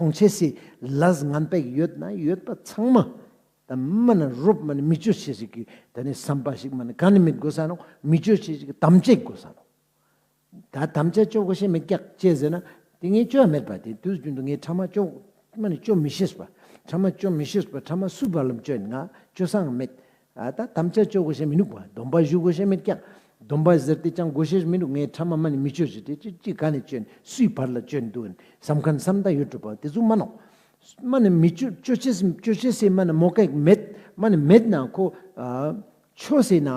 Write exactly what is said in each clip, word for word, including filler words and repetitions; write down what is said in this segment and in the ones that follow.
མཐོང་ཅེས་སི་ལས་ངན་པ་ཡོད་ན་ཡོད་པ་ཚང་མ་ད་མ་ན་རོབ་མ་ན་མི་ཅོ་ཅེས་ཤིག་གི་ད་ནི་བསམ་པ་ཞིག་མ་ན་ག་ནི་མེད་དགོས་ས་ནོག། མི་ཅོ་ཅེས་ཤིག་གི་དམ་བཅའ་དགོས་ས་ནོག། ད་དམ་བཅའ་ཅོ་དགོས་ཤེས་མེད་ཀྱག་ཅི་ཟེར་ན། དེ་ངས་ཅོ་ཡ་མེད་པ། དེ་དུས་རྒྱུན་དུ་ངས་ཕྲ་མ་ཅོ་མ་ནི་ཅོ་མི་ཤེས་པ། ཕྲ་མ་ཅོ་མི་ཤེས་པ། ཕྲ་མ་སུ་བར་ལམ་ཅོ་ཡིན། ང་ཅོ་སང་མེད། ཨ་ད་དམ་བཅའ་ཅོ་དགོས་ཤེས་མི་ནུག་པ། སྡོམ་པ་ཞུ་དགོས་ཤེས་མེད་ཀྱག། སྡོམ་པ་ཟེར་ཏེ་ཅང་དགོས་ཤེས་མི་ནུག། ངས་ཕྲ་མ་མ་ནི་མི་ཅོ་ཅེས་དེ་ཅི་ཅི་ག་ནས་ཅོ་ཡིན། སུའི་བར་ལ་ཅོ་ཡིན་འདུག་ཡིན། སམ་ཁན་སམ་ད་ཡོད་འགྲོ་པ། དེ་ཟུག་མ་ནོག། མ་ནི་མི་ཅོ་ཅོ་ཅེས་ཅོ་ཅེས་སི་མ་ནི་མོ་ཀ་མེད། མ་ནི་མེད་ན་ཁོ་ཨ་ཅོ་ཟེར་ན་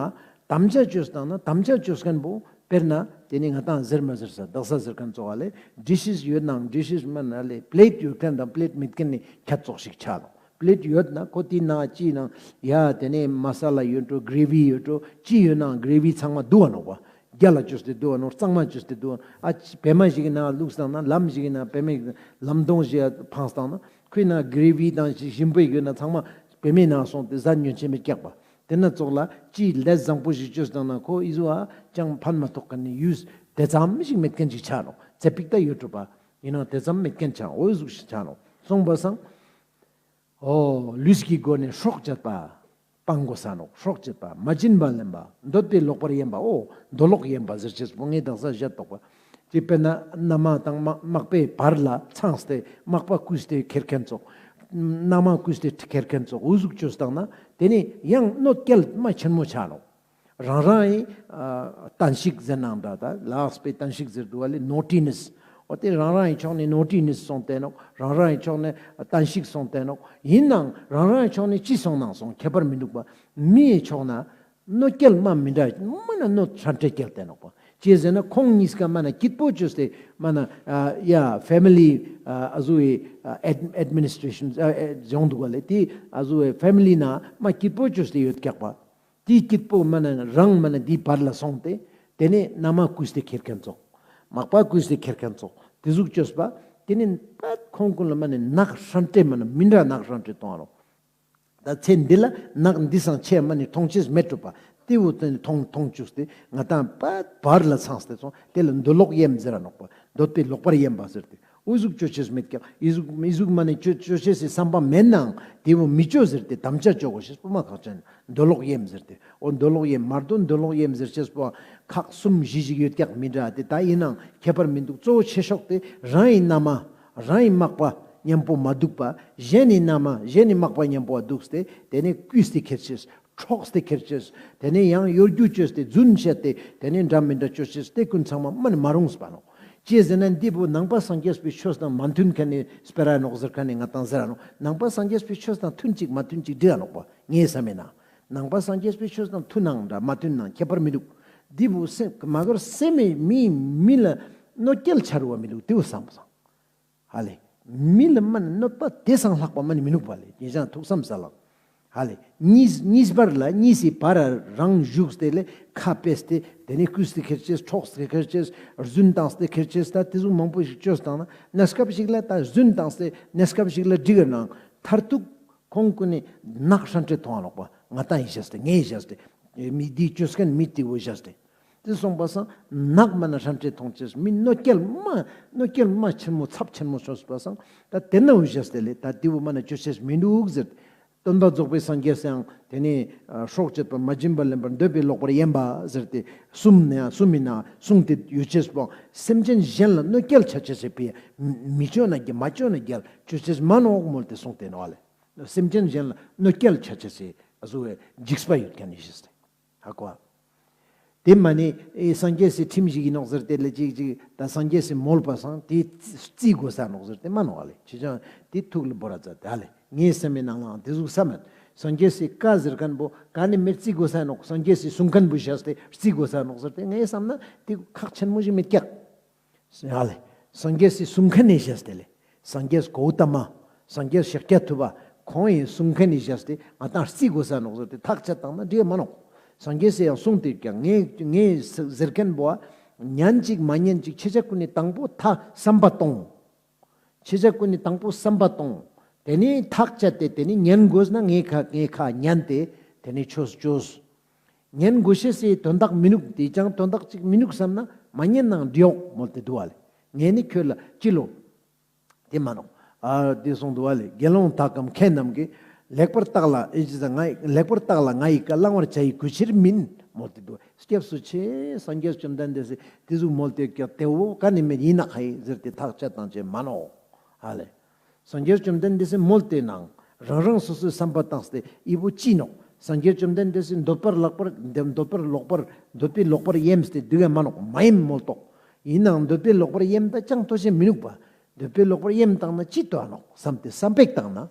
དམ་བཅའ་ཅོས་བཏང་ན་དམ་བཅའ་ཅོས་མཁན་པོ་དཔེར་ན་དེ་ནི་ང་དང་ཟེར་མ་ཟེར་ས་དག་ས་ཟེར་མཁན་ཙོགས་ལེ། ཌི་ཤིས་ཡོད་ནང་ཌི་ཤིས་མ་ན་ལེ་པླེཊ་ཡོད་མཁན་དང་པླེཊ་མེད་མཁན་ནི་ཁྱད་ཙོགས་ཤིག་ཆ་ནོག། པླེཊ་ཡོད་ན་ཁོ་དེའི་ནང་ཅི་ནང་ཡ་དེ་ནི་མ་ས་ལ་ཡོད་འགྲོ། གྲེ་བི་ཡོད་འགྲོ། ཅི་ཡོད་ནང་གྲེ་བི་ཚང་མ་འདུག་ག་ནོག་པ། རྒྱ་ལ་ཅོས་ཏེ་འདུག་ག་ནོག། གཙང་མ་ཅོས་ཏེ་འདུག་ག་ནོག། ཨ་ཅི་བེ་མ་ཞིག་གི་ནང་བླུགས་བཏང་ན་ལམ་ཞིག་གི་ནང་བེ་མའི་ལམ་དོང་ཞིག་འཕངས་བཏང་ན་ཁོའི་ནང་གྲེ་བི་དང་ཞིམ་པོ་ཡོད་ན་ཚང་མ་བེ་མའི་ནང་སོང་སྟེ་ཟ་ཉོན་ཆེ་མི་རྒྱག་པ། དེ་ན་ཙོགས་ལ་ཅི་ལས་བཟང་པོ་ཞིག་ཅོས་བཏང་ན་ཁོ་ཨི་ཟུ་ཨ་ཅང་ཕན་མ་ཐོགས་མཁན་ནི་ཡུས་དེ་ཙམ་ཞིག་མེད་མཁན་ཅིག་ཆ་ནོག། ཙེ་པིག་ད་ཡོད་འགྲོ་པ། ཡིན་ནའང་དེ་ཙམ་མེད་མཁན་ཆ་འོ་ཟུག་ཞིག་ཆ་ནོག། སོང་པ་སང་། འོ་ལུས་ཀྱི་སྒོ་ནས་སྲོག་བཅད་པ་སྤང་དགོས་ས་ནོག། སྲོག་བཅད་པ་མ་བྱིན་པ་ལེན་པ་འདོད་པའི་ལོག་པར་གཡེམ་པ། འོ་མདོ་ལོག་གཡེམ་པ་ཟེར་ཅེས་པོ་ངས་དག་ས་བཤད་དོག་པ། ཅི་དཔེར་ན་ན་མ་དང་མ་མག་པའི་བར་ལ་ཚངས་ཏེ་མག་པ་བརྐུས་ཏེ་ཁྱེར་མཁན་ཙོགས། ན་མ་བརྐུས་ཏེ་ཁྱེར་མཁན་ཙོགས་འུ་ཟུག་ཅོས་བཏང་ན་དེ་ནི་ཡང་གནོད་སྐྱེལ་མ་ཆེན་མོ་ཆ་ནོག། རང་རང་ཡི་ཨ་བརྟན་བཤིག་ཟེར་ནའང་འདྲ། ད་ལགས་པའི་བརྟན་བཤིག་ཟེར་འདུག་པ་ལེ། ནོ་ཊི་ནེས། འོ་དེ་རང་རང་ཡི་ཕྱོགས་ནས་ནོ་ཊི་ནེས་སོང་སྟེ་ནོག། རང་རང་ཡི་ཕྱོགས་ནས་བརྟན་བཤིག་སོང་སྟེ་ནོག། ཡིན་ནའང་རང་རང་ཡི་ཕྱོགས་ནས་ཅི་སོང་ནའང་སོང་ཁྱད་པར་མི་འདུག་པ། མིའི་ཕྱོགས་ན་གནོད་སྐྱེལ་མ་མི་འདྲ་མ་ན་གནོད་ཧྲན་ཏེ་སྐྱེལ་ཏེ་ནོག་པ། ཅི་ཟེར་ན་ཁོང་གཉིས་ཀ་མ་ན་སྐྱིད་པོ་ཅོས་ཏེ་མ་ན་ཨ་ཡ་ཕེ་མི་ལི་ཨ་ཟུ་ཨི་ཨ་ཨེཌ་མི་ནི་སི་ཊྲེ་ཤན་ཨ་ཨེ་ཡོང་འདུག་པ་ལེ། དེ་ཨ་ཟུ་ཨི་ཕེ་མི་ལི་ན་མ་སྐྱིད་པོ་ཅོས་ཏེ་ཡོད་ཀྱག་པ། དེའི་སྐྱིད་པོ་མ་ན་རང་མ་ན་དེའི་བར་ལ་སོང་སྟེ་དེ་ནས་ན་མ་བརྐུས་ཏེ་ཁྱེར་མཁན་ཙོགས། མག་པ་བརྐུས་ཏེ་ཁྱེར་མཁན་ཙོགས། དེ་ཟུག་ཅོས་པ། དེ་ནས་པད་ཁོང་ཀུན་ལ་མ་ན་ནག་ཧྲན་ཏེ་མ་ན་མི་འདྲ་ནག་ཧྲན་ཏེ་གཏོང་རོགས། ད་ཚེ་འདི་ལ་ནག་འདི་སང་ཆེ་མ་ནི་མཐོང་ཅེས་མེད་གྲུབ་པ། དེ་བོ་དེ་ནི་མཐོང་མཐོང་བཅུག་སྟེ་ང་དང་པད་བར་ལ་ཚངས་ཏེ་སོང་། དེ་ལ་འདོད་ལོག་གཡེམ་ཟེར་ར་ནོག་པ། འདོད་པའི་ལོག་པར་གཡེམ་པ་ཟེར་ཏེ། འུ་ཟུག་ཅོ་ཅེས་མེད་ཀྱག། འི་ཟུག་མི་ཟུག་མ་ནི་ཅོ་ཅོ་ཅེས་སི་བསམ་པ་མེད་ནའང་དེ་བོ་མི་ཅོ་ཟེར་ཏེ་དམ་བཅའ་ཅོ་དགོས་ཤེས་པོ་མ་ཁག་ཅན། འདོད་ལོག་གཡེམ་ཟེར་ཏེ། འོ་འདོད་ལོག་གཡེམ་མར་དོ་འདོད་ལོག་གཡེམ་ཟེར་ཅེས་པོ་ཁག་གསུམ་བཞི་ཞིག་ཡོད་ཀྱག་མི་འདྲ། དེ་ད་ཡིན་ནའང་ཁྱད་པར་མི་འདུག། གཙོ་བོ་ཆེ་ཤོས་དེ་རང་ཡི་ན་མ་རང་ཡི་མག་པ་མཉམ་པོ་མ་འདུག་པ། གཞན་ནི་ན་མ་གཞན་ནི་མག་པ་མཉམ་པོ་འདུག་སྟེ་དེ་ནས་བརྐུས་ཏེ་ཁྱེར་ཅེས། འཕྲོགས་ཏེ་ཁྱེར་ཅེས། དེ་ནས་ཡང་གཡོ་སྒྱུ་ཅོས་ཏེ་རྫུན་བཤད་དེ་དེ་ནས་འདྲ་མི་འདྲ་ཅོ་ཅེས་དེ་ཀུན་ཚང་མ་མ་ནི་མ་རུངས་པ་ནོག། ཅི་ཟེར་ན་འདི་བོ་ནང་པ་སངས་རྒྱས་པའི་ཆོས་དང་མ་མཐུན་མཁན་ནི་སྤེ་ར་ནོག་ཟེར་མཁན་ནི་ང་དང་ཟེར་ར་ནོག། ནང་པ་སངས་རྒྱས་པའི་ཆོས་དང་མཐུན་ཅིག་མ་མཐུན་ཅིག་འདྲི་ར་ནོག་པ། ངའི་བསམ་མེད་ན། ནང་པ་སངས་རྒྱས་པའི་ཆོས་དང་མཐུན་ནའང་འདྲ་མ་མཐུན་ནའང་ཁྱད་པར་མི་འདུག། འདི་བོ་སེམས་མ་གོར་སེམས་མི་མི་ལ་གནོད་སྐྱེལ་ཆ་རུ་བ་མི་འདུག། དེ་བོ་བསམ་བསམ། ཧ་ལེ། མི་ལ་མ་ནི་གནོད་པ་དེ་སང་ལྷག་པ་མ་ནི་མི་ནུག་པ་ལེ། ཉེ་ཞང་ཐུགས་བསམ་ས་ལགས། ཧ་ལེ། གཉིས་གཉིས་བར་ལ་གཉིས་སི་བར་རང་བཞུགས་ཏེ་ལེ་ཁ་ཕེས་ཏེ་དེ་ནས་བརྐུས་ཏེ་ཁྱེར་ཅེས། འཕྲོགས་ཏེ་ཁྱེར་ཅེས། རྫུན་བཏང་སྟེ་ཁྱེར་ཅེས། ད་དེ་ཟུག་མང་པོ་ཞིག་ཅོས་བཏང་ན་གནས་སྐབས་ཤིག་ལ་ད་རྫུན་བཏང་སྟེ་གནས་སྐབས་ཤིག་ལ་འགྲིག་གི་ནང་མཐར་ཐུག་ཁོང་ཀུན་ནི་ནག་ཧྲན་ཏེ་མཐོང་ང་ནོག་པ། ང་དང་ཡི་བཞག་སྟེ་ངའི་བཞག་སྟེ་མི་འདི་ཅོ་མཁན་མི་དེ་བོ་བཞག་སྟེ། དེ་སོང་པ་སང་ནག་མ་ན་ཧྲན་ཏེ་མཐོང་ཅེས། མི་གནོད་སྐྱེལ་མ་གནོད་སྐྱེལ་མ་ཆེན་མོ་ཚབས་ཆེན་མོ་ཅོས་པ་སང་ད་དེ་ན་བཞག་སྟེ་ལེ་ད་དེ་བོ་མ་ན་ཅོ་ཅེས་མི་འདུག་ཟེར། སྟོན་པ་རྫོགས་པའི་སངས་རྒྱས་སའང་དེ་ནས་ཨ་སྲོག་བཅད་པ་མ་བྱིན་པ་ལེན་པ་འདོད་པའི་ལོག་པར་གཡེམ་པ་ཟེར་ཏེ་གསུམ་ནས་གསུམ་མིན་ན་གསུངས་ཏེ་ཡོད་ཅེས་པོ་སེམས་ཅན་གཞན་ལ་གནོད་སྐྱེལ་ཆ་ཅེས་སི་ཕི་མི་ཅོ་ན་རྒྱལ་མ་ཅོ་ན་རྒྱལ་ཅོ་ཅེས་མ་ནོག་མོལ་ཏེ་གསུངས་ཏེ་ནོག་ལེ། སེམས་ཅན་གཞན་ལ་གནོད་སྐྱེལ་ཆ་ཅེས་སི་ཨ་ཟུ་བའི་འཇིགས་པ་ཡོད་མཁན་ནི་ཞེས་ཏེ། ཧ་གོ། དེ་མ་ནི་ཨེ་སངས་རྒྱས་སི་ཁྲིམས་ཤིག་ཡིན་ནོག་ཟེར་ཏེ་ལེ་ཅིག་ཅིག་ད་སངས་རྒྱས་སི་མོལ་པ་སང་དེ་རྩི་དགོས་ས་ནོག་ཟེར་ཏེ་མ་ནོག་ལེ། ཅི་ཅང་དེ་ཐུགས་ལ་བོར་ར་ཙ་ད་ལེ། ངའི་སེམས་མི་ནང་ལའང་དེ་ཟུག་བསམ་མེད། སངས་རྒྱས་སི་བཀའ་ཟེར་མཁན་པོ་ག་ནི་མེད་རྩི་དགོས་ས་ནོག། སངས་རྒྱས་སི་གསུང་མཁན་པོ་བཞག་སྟེ་རྩི་དགོས་ས་ནོག་ཟེར་ཏེ་ངའི་བསམ་ན་དེ་ཁག་ཆེན་མོ་ཞིག་མེད་ཀྱག། ཡ་ལེ། སངས་རྒྱས་སི་གསུང་མཁན་ནི་བཞག་སྟེ་ལེ། སངས་རྒྱས་གོའུ་ཏ་མ། སངས་རྒྱས་ཤཱཀྱ་ཐུབ་པ། ཁོང་ཡི་གསུང་མཁན་ནི་བཞག་སྟེ་ང་དང་རྩི་དགོས་ས་ནོག་ཟེར་ཏེ་ཐག་བཅད་བཏང་ན་འགྲིག་མ་ནོག། སངས་རྒྱས་སི་ཡང་གསུངས་ཏེ་ཀྱང་ངའི་ངའི་ཟེར་མཁན་པོ་ཉན་ཅིག་མ་ཉན་ཅིག་ཁྱེད་ཅག་ཀུན་ནི་དང་པོ་ཐ་བསམ་པ་གཏོང་། ཁྱེད་ཅག་ཀུན་ནི་དང་པོ་བསམ་པ་གཏོང་། དེ་ནས་ཐག་བཅད་དེ་དེ་ནས་ཉན་དགོས་ན་ངའི་ཁ་ངའི་ཁ་ཉན་ཏེ་དེ་ནས་ཆོས་ཅོས། ཉན་དགོས་ཤེས་སི་དོན་དག་མི་ནུག། དེ་ཅང་དོན་དག་ཅིག་མི་ནུག་བསམ་ན་མ་ཉན་ནའང་འགྲིག་ཡོག་མོལ་ཏེ་འདུག་པ་ལེ། ངས་ནི་ཁྱོད་ལ་ཅི་ལོ། དེ་མ་ནོག། ཨ་དེ་གསུངས་འདུག་བ་ལེ། དགེ་སློང་དག་གམ་མཁས་རྣམས་ཀྱིས། ལེགས་པར་བརྟགས་ལ་ཨེ་ཅི་ཟེར་ང་ལེགས་པར་བརྟགས་ལ་ང་ཡི་བཀའ། བླང་བར་བྱ་ཡི་གུས་ཕྱིར་མིན། མོལ་ཏེ་འདུག་སྐྱབས་སུ་མཆི། སངས་རྒྱས་བཅོམ་ལྡན་འདས་སི་དེ་ཟུག་མོལ་ཏེ་ཀྱག་དེ་བོ་ག་ནེ་མེད་ཡིན་ན་ཁ་ཡི་ཟེར་ཏེ་ཐག་བཅད་བཏང་ཅེས་མ་ནོག་ཧ་ལེ། སངས་རྒྱས་བཅོམ་ལྡན་འདས་སི་མོལ་ཏེ་ནང་རང་རང་སོ་སོའི་བསམ་པ་བཏང་སྟེ་ཨི་བོ་ཅི་ནོག་སངས་རྒྱས་བཅོམ་ལྡན་འདས་སི་འདོད་པར་ལོག་པར་འདོད་པར་ལོག་པར་འདོད་པའི་ལོག་པར་གཡེམས་ཏེ་འདུག་ག་མ་ནོག་མ་ཡེམ་མོལ་ཏོག་ཡིན་ནའང་འདོད་པའི་ལོག་པར་གཡེམ་ད་ཅང་ལྟོ་ཆེ་མི་ནུག་པ། འདོད་པའི་ལོག་པར་གཡེམ་བཏང་ན་ཅི་ལྟོ་ཨ་ནོག་བསམ་སྟེ་བསམ་པེག་བཏང་ན།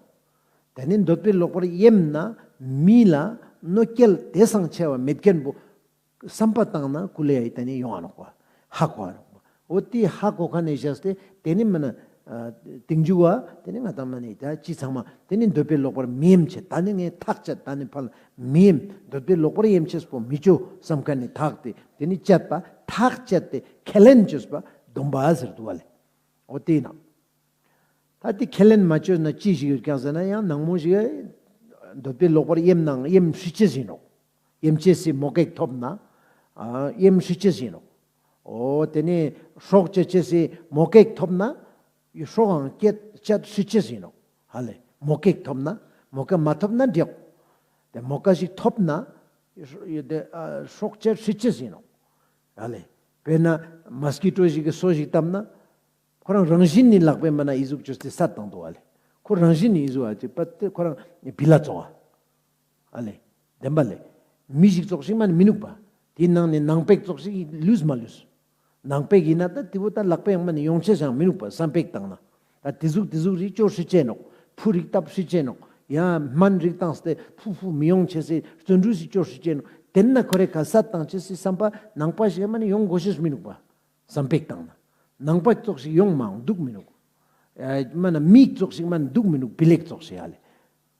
དེ་ནི་འདོད་པའི་ལོག་པར་གཡེམ་ན་མི་ལ་གནོད་སྐྱེལ་དེ་སང་ཆེ་བ་མེད་མཁན་པོ་བསམ་པ་བཏང་ན་ཀུ་ལེ་ཡ་ཡི་དེ་ནི་ཡོང་ཨ་ནོག་པ། ཧ་གོ་ཨ་ནོག་པ། འོ་དེ་ཧ་གོ་ཁ་ནས་བཞག་སྟེ་དེ་ནི་མིན་ན་ཨ་ཏིང་འཇུག་བ་དེ་ནི་ང་དང་མ་ནི་ད་ཅི་ཚང་མ་དེ་ནི་འདོད་པའི་ལོག་པར་མི་གཡེམ་ཆེ། ད་ནི་ངས་ཐག་བཅད། ད་ནི་ཕར་མི་གཡེམ། འདོད་པའི་ལོག་པར་གཡེམ་ཆེས་པོ་མི་ཅོ་བསམ་ཁ་ནས་ཐག་དེ་དེ་ནི་བཅད་པ། ཐག་བཅད་དེ་ཁས་ལེན་ཅོས་པ་སྡོམ་པ་ཟེར་འདུག་བ་ལེ། འོ་དེ་ན། ད་དེ་ཁས་ལེན་མ་བཅོས་ན་ཅི་ཞིག་ཡོད་ཀྱག་ཟེར་ན་ཡང་ནང་མོ་ཞིག་འདོད་པའི་ལོག་པར་གཡེམ་ནའང་གཡེམ་སྲིད་ཅེས་ཡིན་ནོག་གཡེམ་ཅེས་སི་མོ་ཀེག་ཐོབ་ན་ཨ་གཡེམ་སྲིད་ཅེས་ཡིན་ནོག་འོ་དེ་ནས་སྲོག་གཅད་ཅེས་སི་མོ་ཀེག་ཐོབ་ན་སྲོག་འང་གཅད་གཅད་སྲིད་ཅེས་ཡིན་ནོག་ཧ་ལེ། མོ་ཀེག་ཐོབ་ན་མོ་ཀ་མ་ཐོབ་ན་འགྲིག་དེ་མོ་ཀ་ཞིག་ཐོབ་ན་སྲོག་གཅད་སྲིད་ཅེས་ཡིན་ནོག་ཧ་ལེ། དཔེར་ན་མོས་ཀི་ཊོ་ཞིག་གི་སོ་ཞིག་བཏབ་ན། ཁོ་རང་རང་བཞིན་ནི་ལག་པས་མ་ན་ཨི་ཟུག་ཅོས་ཏེ་སད་བཏང་འདུག་ཨ་ལེ། ཁོ་རང་བཞིན་ནི་ཨི་ཟུག་ཨ་ཅེ་པ་ཏེ་ཁོ་རང་བི་ལ་ཙོགས་ཨ་ལེ། བདེན་པ་ལེ། མི་ཞིག་ཙོགས་ཤིག་མ་ནི་མི་ནུག་པ། དེའི་ནང་ནས་ནང་པའི་ཙོགས་ཤིག་ལུས་མ་ལུས། ནང་པའི་ཡིན་ན་ད་དེ་བོ་ད་ལག་པས་ཡང་མ་ནི་ཡོང་ཆེས་ཡང་མི་ནུག་པ། བསམ་པའི་བཏང་ན། ད་དེ་ཟུག་དེ་ཟུག་རིག་ཅོ་སྲིད་ཅེ་ནོག་ཕུ་རིག་བཏབ་སྲིད་ཅེ་ནོག་ཡང་སྨན་རིག་བཏང་སྟེ་ཕུ་ཕུ་མི་ཡོང་ཆེས་སི་བརྩོན་འགྲུས་སི་ཅོ་སྲིད་ཅེ་ནོག་དེ་ན་ཁོ་རེ་ཁ་སད་བཏང་ཅེས་སི་བསམ་པ་ནང་པ་ཞིག་མ་ནི་ཡོང་དགོས་ཤེས་མི་ནུག་པ། བསམ་པའི་བཏང་ན། ནང་པ་ཙོགས་ཤིག་ཡོང་མ་འདུག་མི་ནུག་ཨ་མ་ན་མི་ཙོགས་ཤིག་མ་ན་འདུག་མི་ནུག་བི་ལེག་ཙོགས་ཤིག་ཨ་ལེ།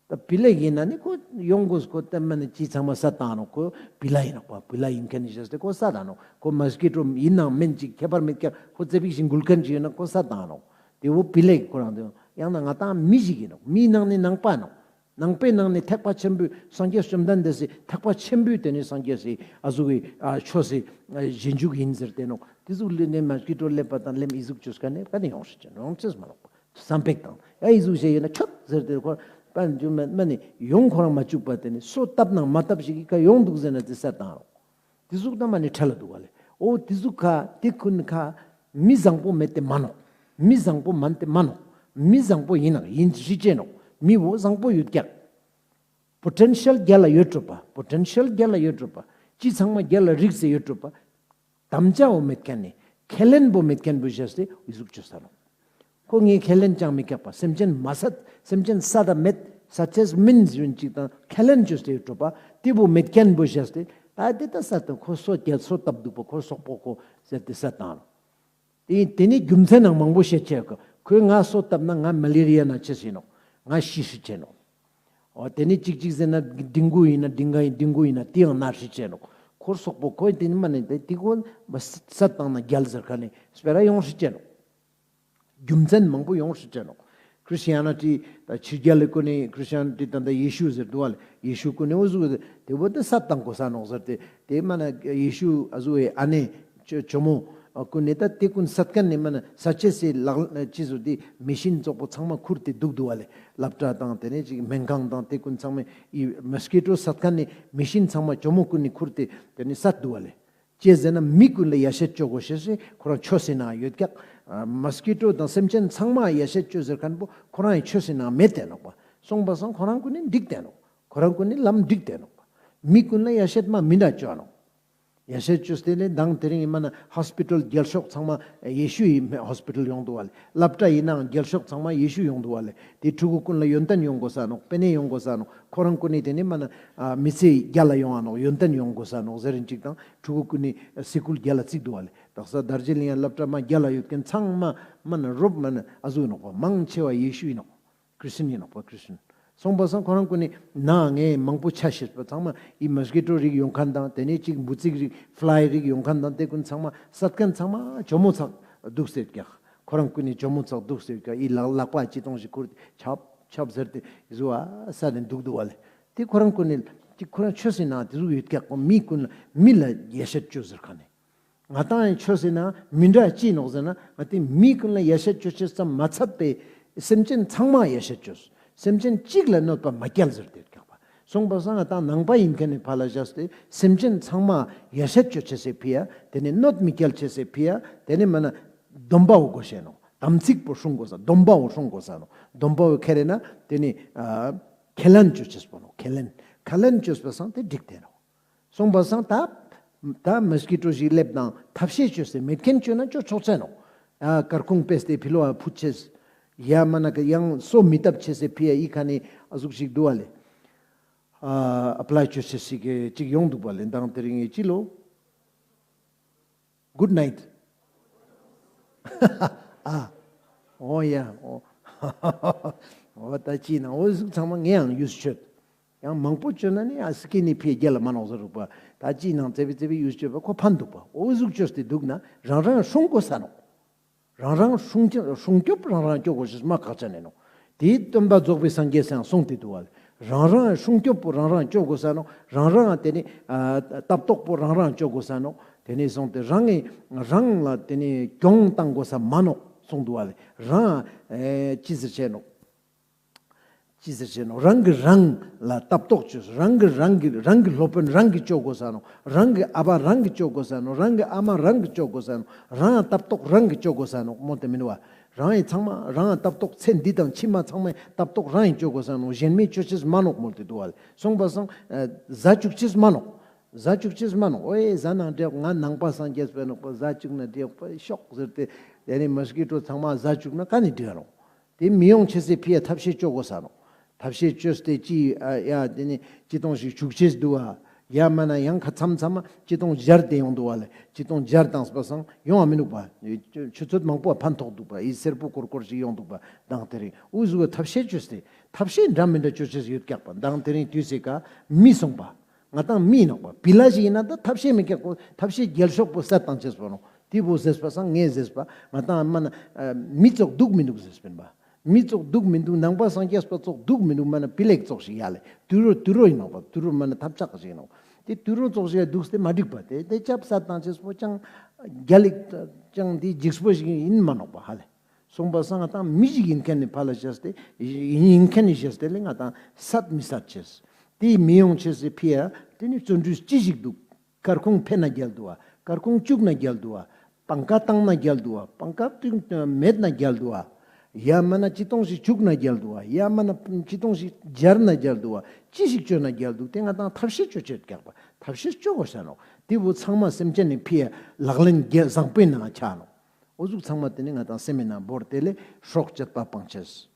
ད་བི་ལེག་ཡིན་ན་ནི་ཁོ་ཡོང་དགོས། ཁོ་ད་མ་ན་ཅི་ཚང་མ་སད་བཏང་ནོག་ཁོ་བི་ལ་ཡིན་ནོག་པ། བི་ལ་ཡིན་མཁན་ནི་བྱས་ཏེ་ཁོ་སད་བཏང་ནོག་ཁོ་མོས་ཀི་ཊོ་ཡིན་ནའང་མིན་ཅིག་ཁྱད་པར་མེད་ཀྱང་ཁོ་ཙེ་པིག་ཞིག་འགུལ་མཁན་ཅིག་ཡོད་ན་ཁོ་སད་བཏང་ནོག་དེ་བོ་བི་ལེག་ཁོ་རང་དེ་ཡང་ན་ང་དང་མི་ཞིག་ཡིན་ནོག་མིའི་ནང་ནས་ནང་པ་ནོག་ནང་པའི་ནང་ནས་ཐེག་པ་ཆེན་པོའི་སངས་རྒྱས་བཅོམ་ལྡན་འདས་སི་ཐེག་པ་ཆེན་པོའི་དེ་ནི་སངས་རྒྱས་སི་ཨ་ཟུག་གི་ཨ་ཆོས་སི་ཨ་རྗེས་འཇུག་ཡིན་ཟེར་ཏེ་ནོག་དེ་ཟུག་ལས་ནས་མོས་ཀི་ཊོ་ལེབ་པ་དང་ལེམ་ཨི་ཟུག་ཅོས་ཀ་ནས་ཀ་ནས་ཡོང་སྲིད་ཅེ་ནོག་ཡོང་ཅེས་མ་ནོག་པ། བསམ་པའི་བཏང་ཡ་ཨི་ཟུག་བྱས་ཡོད་ན་ཆོད་ཟེར་ཏེ་ཁོ་པ་འཇུ་མ་མ་ནི་ཡོང་ཁོ་རང་མ་བཅུག་པ་དེ་ནི་སོ་བཏབ་ནང་མ་བཏབ་ཞིག་གི་ཀ་ཡོང་འདུག་ཟེར་ན་དེ་སད་བཏང་རོག་དེ་ཟུག་ད་མ་ནི་ཁྲེལ་ལ་འདུག་ག་ལེ། འོ་དེ་ཟུག་ཁ་དེ་ཀུན་ཁ་མི་བཟང་པོ་མེད་དེ་མ་ནོག་མི་བཟང་པོ་མན་ཏེ་མ་ནོག་མི་བཟང་པོ་ཡིན་ནང་ཡིན་རི་ཅེ་ནོག་མི་བོ་བཟང་པོ་ཡོད་ཀྱག་པོ་ཊེན་ཤལ་རྒྱལ་ལ་ཡོད་གྲུབ་པ། པོ་ཊེན་ཤལ་རྒྱལ་ལ་ཡོད་གྲུབ་པ། ཅི་ཚང་མ་རྒྱལ་ལ་རིགས་སེ་ཡོད་གྲུབ་པ། དམ་བཅའ་བོ་མེད་མཁན་ནི་ཁས་ལེན་བོ་མེད་མཁན་བོ་བཞག་སྟེ་འི་ཟུག་ཅོས་ས་ནོག་ཁོ་ངས་ཁས་ལེན་ཅང་མི་ཀྱག་པ། སེམས་ཅན་མ་སད། སེམས་ཅན་སད་ད་མེད། སད་ཅེས་མིན་ཟེར་ཅིག་དང་ཁས་ལེན་ཅོས་ཏེ་ཡོད་གྲུབ་པ། དེ་བོ་མེད་མཁན་བོ་བཞག་སྟེ་ད་དེ་ད་སད་དང་ཁོ་སོ་རྒྱལ་སོ་བཏབ་འདུག་པ། ཁོ་སོག་པོ་ཁོ་ཟེར་ཏེ་སད་བཏང་ནོག་དེ་དེ་ནི་རྒྱུ་མཚན་ནང་མང་པོ་བཤད་ཆེ་ག་ཁོས་ང་སོ་བཏབ་ན་ང་མ་ལེ་རི་ཡ་ན་ཆེ་སི་ནོག་ང་ཤི་སྲིད་ཆེ་ནོག་འོ་དེ་ནི་ཅིག་ཅིག་ཟེར་ན་ཌེང་གུ་ཡིན་ན་ཌེང་ག་ཡིན་ཌེང་གུ་ཡིན་ན་དེའང་ན་སྲིད་ཆེ་ནོག་ཁོ་སོག་པོ་ཁོས་དེ་ནི་མ་ནི་དེ་དེ་ཁོ་སད་བཏང་ན་རྒྱལ་ཟེར་ཁ་ནི་སྤེ་ར་ཡོང་སྲིད་ཆེ་ནོག་རྒྱུ་མཚན་མང་པོ་ཡོང་སྲིད་ཆེ་ནོག་ཁྲིས་ཅི་ཡ་ན་ཊི་ད་ཕྱི་རྒྱལ་ལི་ཀུན་ནི་ཁྲིས་ཅི་ཡ་ན་ཊི་ད་ད་ཡེ་ཤུ་ཟེར་འདུག་བ་ལེ། ཡེ་ཤུ་ཀུན་ནི་འོ་ཟུག་དེ་བོ་དེ་སད་བཏང་དགོས་ས་ནོག་ཟེར་ཏེ་དེ་མ་ན་ཡེ་ཤུ་ཨ་ཟུག་བའི་ཨ་ནེ་ཇོ་ཇོ་མོ་ཀུན་ནི་ད་དེ་ཀུན་སད་མཁན་ནི་མ་ན་སད་ཅེས་སི་ལག་ཅི་ཟུག་དེ་མེ་ཤིན་ཙོག་པོ་ཚང་མ་ཁུར་ཏེ་འདུག་འདུག་བ་ལེ། སློབ་གྲྭ་དང་དེ་ནས་ཅིག་སྨན་ཁང་དང་དེ་ཀུན་ཚང་མ་ཡི་མོས་ཀི་ཊོ་སད་མཁན་ནི་མེ་ཤིན་ཚང་མ་ཇོ་མོ་ཀུན་ནི་ཁུར་ཏེ་དེ་ནི་སད་འདུག་བ་ལེ། ཅི་ཟེར་ན་མི་ཀུན་ལ་ཡ་ཤད་ཅོ་དགོས་ཤེས་སི་ཁོ་རང་ཆོས་སི་ནང་ཡོད་ཀྱག་མོས་ཀི་ཊོ་དང་སེམས་ཅན་ཚང་མ་ཡ་ཤད་ཅོ་ཟེར་མཁན་པོ་ཁོ་རང་ཡི་ཆོས་སི་ནང་མེད་དེ་ནོག་པ། སོང་པ་སང་ཁོ་རང་ཀུན་ནི་འགྲིག་དེ་ནོག་ཁོ་རང་ཀུན་ནི་ལམ་འགྲིག་དེ་ནོག་པ། མི་ཀུན་ལ་ཡ་ཤད་མ་མི་འདྲ་ཅོ་ནོག་ཡ་ཤད་ཅོས་ཏེ་ལེ་མདང་དེ་རིང་ཡིན་མ་ན་ཧོས་པི་ཊལ་རྒྱལ་ཤོས་ཚང་མ་ཡེ་ཤུ་ཡི་ཧོས་པི་ཊལ་ཡོང་འདུག་བ་ལེ། སློབ་གྲྭ་ཡིན་ནའང་རྒྱལ་ཤོས་ཚང་མ་ཡེ་ཤུ་ཡོང་འདུག་བ་ལེ། དེ་ཕྲུ་གུ་ཀུན་ལ་ཡོན་ཏན་ཡོང་དགོས་ས་ནོག་པེ་ནེ་ཡོང་དགོས་ས་ནོག་ཁོ་རང་ཀུན་ནི་དེ་ནི་མ་ན་ཨ་མི་ཚེ་རྒྱལ་ལ་ཡོང་ང་ནོག་ཡོན་ཏན་ཡོང་དགོས་ས་ནོག་ཟེར་རིན་ཅིག་དང་ཕྲུ་གུ་ཀུན་ནི་སི་ཀུལ་རྒྱལ་ལ་བརྩིགས་འདུག་བ་ལེ། དག་ས་དར་ཇི་ལིང་ཡ་སློབ་གྲྭ་མ་རྒྱལ་ལ་ཡོད་མཁན་ཚང་མ་མ་ན་རོབ་མ་ན་ཨ་ཟུག་ནོག་པ། མང་ཆེ་བ་ཡེ་ཤུ་ཡིན་ནོག་ཁྲིས་ཅན་ཡིན་ནོག་པ། ཁྲིས་ཅན། སོང་པ་སང་ཁོ་རང་ཀུན་ནི་ན་ངས་མང་པོ་ཆ་ཤེས་པ་ཚང་མ་ཡི་མོས་ཀི་ཊོ་རིགས་ཡོང་མཁན་དང་དེ་ནས་ཅིག་འབུ་ཙིག་རིགས་ཕ་ལའི་རིགས་ཡོང་མཁན་དང་དེ་ཀུན་ཚང་མ་སད་མཁན་ཚང་མ་ཇོ་མོ་ཚག་འདུག་ཟེར་ཀྱག་ཁོ་རང་ཀུན་ནི་ཇོ་མོ་ཚག་འདུག་ཟེར་ཀྱག་ཡི་ལག་ལག་པ་ཅི་གཏོང་ཞིག་ཁུར་ཏེ་ཆབ་ཆབ་ཟེར་ཏེ་ཟུ་བ་ས་ནས་འདུག་འདུག་བ་ལེ། དེ་ཁོ་རང་ཀུན་ནི་ཅིག་ཁོ་རང་ཆོས་སི་ནང་དེ་ཟུག་ཡོད་ཀྱག་གོ་མི་ཀུན་ལ་མི་ལ་ཡ་ཤད་ཅོ་ཟེར་མཁན་ནི། ང་དང་ཡང་ཆོས་སི་ནང་མི་འདྲ་ཅི་ནོག་ཟེར་ན་ང་དེ་མི་ཀུན་ལ་ཡ་ཤད་ཅོ་ཅེས་ཙམ་མ་ཚད་པའི་ སེམས་ཅན་ཚང་མ་ཡ་ཤ་ཅོས། སེམས་ཅན་གཅིག་ལ་གནོད་པ་མ་སྐྱལ་ཟེར་ཏེ་ཡོད་ཀྱག་པ། སོང་པ་སང་ང་ཏང་ནང་པ་ཡིན་མཁན་ནི་ཕ་ལ་བཞག་སྟེ་སེམས་ཅན་ཚང་མ་ཡ་ཤ་ཅོ་ཅེས་སི་ཕི་ཡ་དེ་ནི་གནོད་མི་སྐྱལ་ཅེས་སི་ཕི་ཡ་དེ་ནི་མ་ན་སྡོམ་པ་བོ་དགོས་ཤེས་ནོག། དམ་ཚིག་པོ་སྲུང་དགོས་ས། སྡོམ་པ་བོ་སྲུང་དགོས་ས་ནོག། སྡོམ་པ་བོ་ཁེ་རེ་ན་དེ་ནི་ཨ་ཁས་ལེན་ཅོ་ཅེས་པོ་ནོག། ཁས་ལེན། ཁས་ལེན་ཅོས་པ་སང་དེ་འགྲིག་སྟེ་ནོག། སོང་པ་སང་ད་ད་མོས་ཀི་ཊོ་ཞིག་སླེབས་དང་ཐབས་ཤེས་ཅོས་ཏེ་མེད་མཁན་ཅོས་ན་ཅོ་ཆོག་ཅེས་ནོག། ཨ་སྐར་ཁུང་ཕེས་ཏེ་ཕི་ལོག་ཕུད་ཅེས། ཡ་མ་ན་ཀ་ཡང་སོ་མི་བཏབ་ཅེས་སི་ཕི་ཡ་ཨི་ཁ་ནི་ཨ་ཟུག་ཞིག་འདུག་པ་ལེ། ཨ་ཨེ་པ་ལའི་ཅོ་ཅེས་ཞིག་ཅིག་ཡོང་འདུག་པ་ལེ། མདང་དེ་རིང་ངི་ཅི་ལོ། Good night. ཨ་འོ་ཡ་འོ། འོ་ད་ཅི་ན་འོ་ཟུག་ཚང་མ་ངས་ཡང་ཡུས་ཅོས། ཡང་མང་པོ་ཅོས་ན་ནི་ཨ་སི་ཀི་ནི་ཕི་ཡ་རྒྱལ་ལ་མ་ནོག་ཟེར་རུག་པ། ད་ཅི་ནང་ཙེ་བི་ཙེ་བི་ཡུས་ཅོས་པ་ཁོ་ཕན་འདུག་པ། འོ་ཟུག་ཅོས་ཏེ་འདུག་ན་རང་རང་སྲུང་དགོས་ས་ནོག། རང་རང་སྲུང་སྐྱོབ་སྲུང་སྐྱོབ་རང་རང་སྐྱོབ་དགོས་ཤེས་མ་ཁག་ཅན་ནི་ནོག། དེའི་སྟོན་པ་རྫོགས་པའི་སངས་རྒྱས་སང་གསུངས་ཏེ་འདུག་པ་ལེ། རང་རང་སྲུང་སྐྱོབ་པོ་རང་རང་སྐྱོབ་དགོས་ས་ནོག། རང་རང་དེ་ནི་ཨ་ལྟ་རྟོག་པོ་རང་རང་སྐྱོབ་དགོས་ས་ནོག། དེ་ནི་སོང་སྟེ་རང་གི་རང་ལ་དེ་ནི་གྱོང་བཏང་དགོས་ས་མ་ནོག་གསུངས་འདུག་པ་ལེ། རང་ཨེ་ཅི་ཟེར་ཅེས་ནོག། ཅི་ཟེར་ཅེས་ནོག། རང་གི་རང་ལ་ལྟ་རྟོག་ཅོས། རང་གི་རང་གི་རང་གི་སློབ་དཔོན་རང་གི་ཅོ་དགོས་ས་ནོག། རང་གི་ཨ་ཕ་རང་གི་ཅོ་དགོས་ས་ནོག། རང་གི་ཨ་མ་རང་གི་ཅོ་དགོས་ས་ནོག། རང་ལྟ་རྟོག་རང་གི་ཅོ་དགོས་ས་ནོག། མོ་དེ་མིན་པ། རང་ཡི་ཚང་མ་རང་ལྟ་རྟོག་ཚེ་འདི་དང་ཕྱི་མ་ཚང་མའི་ལྟ་རྟོག་རང་ཡི་ཅོ་དགོས་ས་ནོག། གཞན་མའི་ཅོ་ཅེས་མ་ནོག་མོལ་ཏེ་འདུག་པ་ལེ། སོང་པ་སང་ཨ་ཟ་བཅུག་ཅེས་མ་ནོག། ཟ་བཅུག་ཅེས་མ་ནོག། ཨོའེ་ཟ་ནང་འདྲེ་ང་ནང་པ་སངས་རྒྱས་པའི་ནོག་པ། ཟ་བཅུག་ན་འདྲེ་པ་ཤོག་ཟེར་ཏེ་དེ་ནི་མོས་ཀི་ཊོ་ཚང་མ་ཟ་བཅུག་ན་ག་ནི་འགྲིག་ག་ནོག། དེ་མི་ཡོང་ཅེས་སི་ཕི་ཡ་ཐབས་ཤེས་ཅོ་དགོས་ས་ནོག། ཐབས་ཤེས་ཅོས་ཏེ་ཅི་ཨ་ཡ་དེ་ནི་ཅི་ཏོང་ཞིག་བཅུག་ཅེས་འདུག་པ། ཡ་མ་ན་ཡང་ཁ་མཚམས་མཚམས་མ་ཅི་ཏོང་སྦྱར་ཏེ་ཡོང་འདུག་པ་ལེ། ཅི་ཏོང་སྦྱར་བཏང་པ་སང་ཡོང་བ་མི་འདུག་པ། ཆུ་ཚོད་མང་པོ་ཕན་ཐོགས་འདུག་པ། ཨི་སེར་པོ་ཀོར་ཀོར་ཞིག་ཡོང་འདུག་པ། མདང་དེ་རིང་འུ་ཟུག་གི་ཐབས་ཤེས་ཅོས་ཏེ་ཐབས་ཤེས་འདྲ་མི་འདྲ་ཅོ་ཅེས་ཡོད་ཀྱག་པ། མདང་དེ་རིང་དུས་སི་ཀ་མི་སོང་པ། ང་ཏང་མི་ནོག་པ། བི་ལ་ཞིག་ཡིན་ན་ད་ཐབས་ཤེས་མི་ཀྱག་པོ། ཐབས་ཤེས་རྒྱལ་ཤོས་པོ་སད་བཏང་ཅེས་པོ་ནོག། དེ་བོ་ཟེར་པ་སང་ངས་ཟེར་པ་ང་ཏང་མ་ན་ཨ་མི་ཙོགས་འདུག་མི་འདུག་ཟེར་པིན་པ། མི་ཙོགས་འདུག་མི་འདུག། ནང་པ་སངས་རྒྱས་པ་ཙོགས་འདུག་མི་འདུག། མ་ན་བི་ལེག་ཙོགས་ཤིག་ཡ་ལེ། དུད་འགྲོ་དུད་འགྲོ་ཡིན་ནོག་པ། དུད་འགྲོ་མ་ན་ཐབས་ཆག་ཞིག་ཡིན་ནོག། དེ་དུད་འགྲོ་ཙོགས་ཤིག་འདུག་སྟེ་མ་འགྲིག་པ། དེ་དེ་ཅབ་སད་བཏང་ཅེས་པོ་ཅང་རྒྱལ་ལེགས་ཅང་དེ་འཇིགས་པོ་ཞིག་ཡིན་མ་ནོག་པ་ཧ་ལེ། སོང་པ་སང་ང་ཏང་མི་ཞིག་ཡིན་མཁན་ནི་ཕ་ལ་བྱས་ཏེ་ཡིན་མཁན་ནི་བྱས་ཏེ་ལེ་ང་ཏང་སད་མི་སད་ཅེས། དེ་མི་ཡོང་ཅེས་སི་ཕི་ཡ་དེ་ནི་བརྩོན་འགྲུས་ཅི་ཞིག་འདུག། སྐར་ཁུང་ཕེ་ན་རྒྱལ་འདུག་པ། སྐར་ཁུང་བཅུག་ན་རྒྱལ་འདུག་པ། པང་ཀ་བཏང་ན་རྒྱལ་འདུག་པ། པང་ཀ་བཏང་མེད་ན་རྒྱལ་འདུག་པ། ཡ་མ་ན་ཅི་ཏོང་ཞིག་བཅུག་ན་རྒྱལ་འདུག་པ། ཡ་མ་ན་ཅི་ཏོང་ཞིག་སྦྱར་ན་རྒྱལ་འདུག་པ། ཅི་ཞིག་བཅོས་ན་རྒྱལ་འདུག། དེ་ང་ཏང་ཐབས་ཤེས་ཅོ་ཅེས་ཀྱག་པ། ཐབས་ཤེས་ཅོ་དགོས་ས་ནོག། དེ་བོ་ཚང་མ་སེམས་ཅན་ནི་ཕི་ཡ་ལག་ལེན་བཟང་པོའི་ནང་ཆ་ནོག། འོ་ཟུག་ཚང་མ་དེ་ནི་ང་ཏང་སེམས་མི་ནང་བོར་ཏེ་ལེ་སྲོག་གཅོད་པ་སྤང་ཅེས།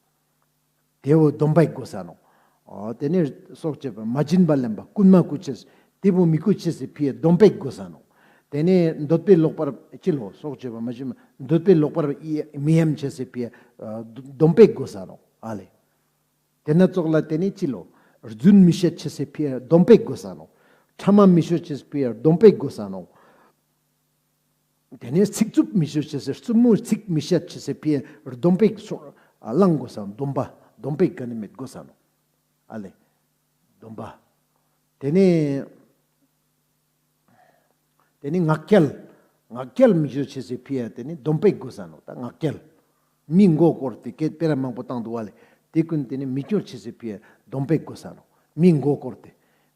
དེ་བོ་སྡོམ་པ་ཞིག་དགོས་ས་ནོག། འོ་དེ་ནི་སྲོག་གཅོད་པ་མ་བྱིན་པ་ལེན་པ་རྐུན་མ་རྐུ་ཅེས། དེ་བོ་མི་རྐུ་ཅེས་སི་ཕི་ཡ་སྡོམ་པ་ཞིག་དགོས་ས་ནོག། དེ་ནི་འདོད་པའི་ལོག་པར་ཅི་ལོ་སྲོག་གཅོད་པ་མ་བྱིན་པ་འདོད་པའི་ལོག་པར་མི་གཡེམ་ཅེས་སི་ཕི་ཡ་སྡོམ་པ་ཞིག་དགོས་ས་ནོག་ཨ་ལེ། དེ་ན་ཙོགས་ལ་དེ་ནི་ཅི་ལོ་རྫུན་མི་བཤད་ཅེས་སི་ཕི་ཡ་སྡོམ་པ་ཞིག་དགོས་ས་ནོག། ཕྲ་མ་མི་ཤོད་ཅེས་སི་ཕི་ཡ་སྡོམ་པ་ཞིག་དགོས་ས་ནོག། དེ་ནས་ཚིག་རྩུབ་མི་ཤོད་ཅེས་སི་རྩུབ་མོའི་ཚིག་མི་བཤད་ཅེས་སི་ཕི་ཡ་སྡོམ་པ་ཞིག་བླང་དགོས་ས་ནོག། སྡོམ་པ་སྡོམ་པ་ཞིག་ག་ནི་མེད་དགོས་ས་ནོག་ཨ་ལེ། སྡོམ་པ། དེ་ནས་དེ་ནས་ངག་འཁྱལ། ངག་འཁྱལ་མི་ཤོད་ཅེས་སི་ཕི་ཡ་དེ་ནི་སྡོམ་པ་ཞིག་དགོས་ས་ནོག། ད་ངག་འཁྱལ། མི་མགོ་སྐོར་ཏེ་སྐད་སྤེ་ར་མང་པོ་བཏང་འདུག་པ་ལེ། དེ་ཀུན་དེ་ནི་མི་སྐྱོར་ཅེས་སི་ཕི་ཡ་སྡོམ་པ་ཞིག་དགོས་ས་ནོག། མི་མགོ་སྐོར་ཏེ།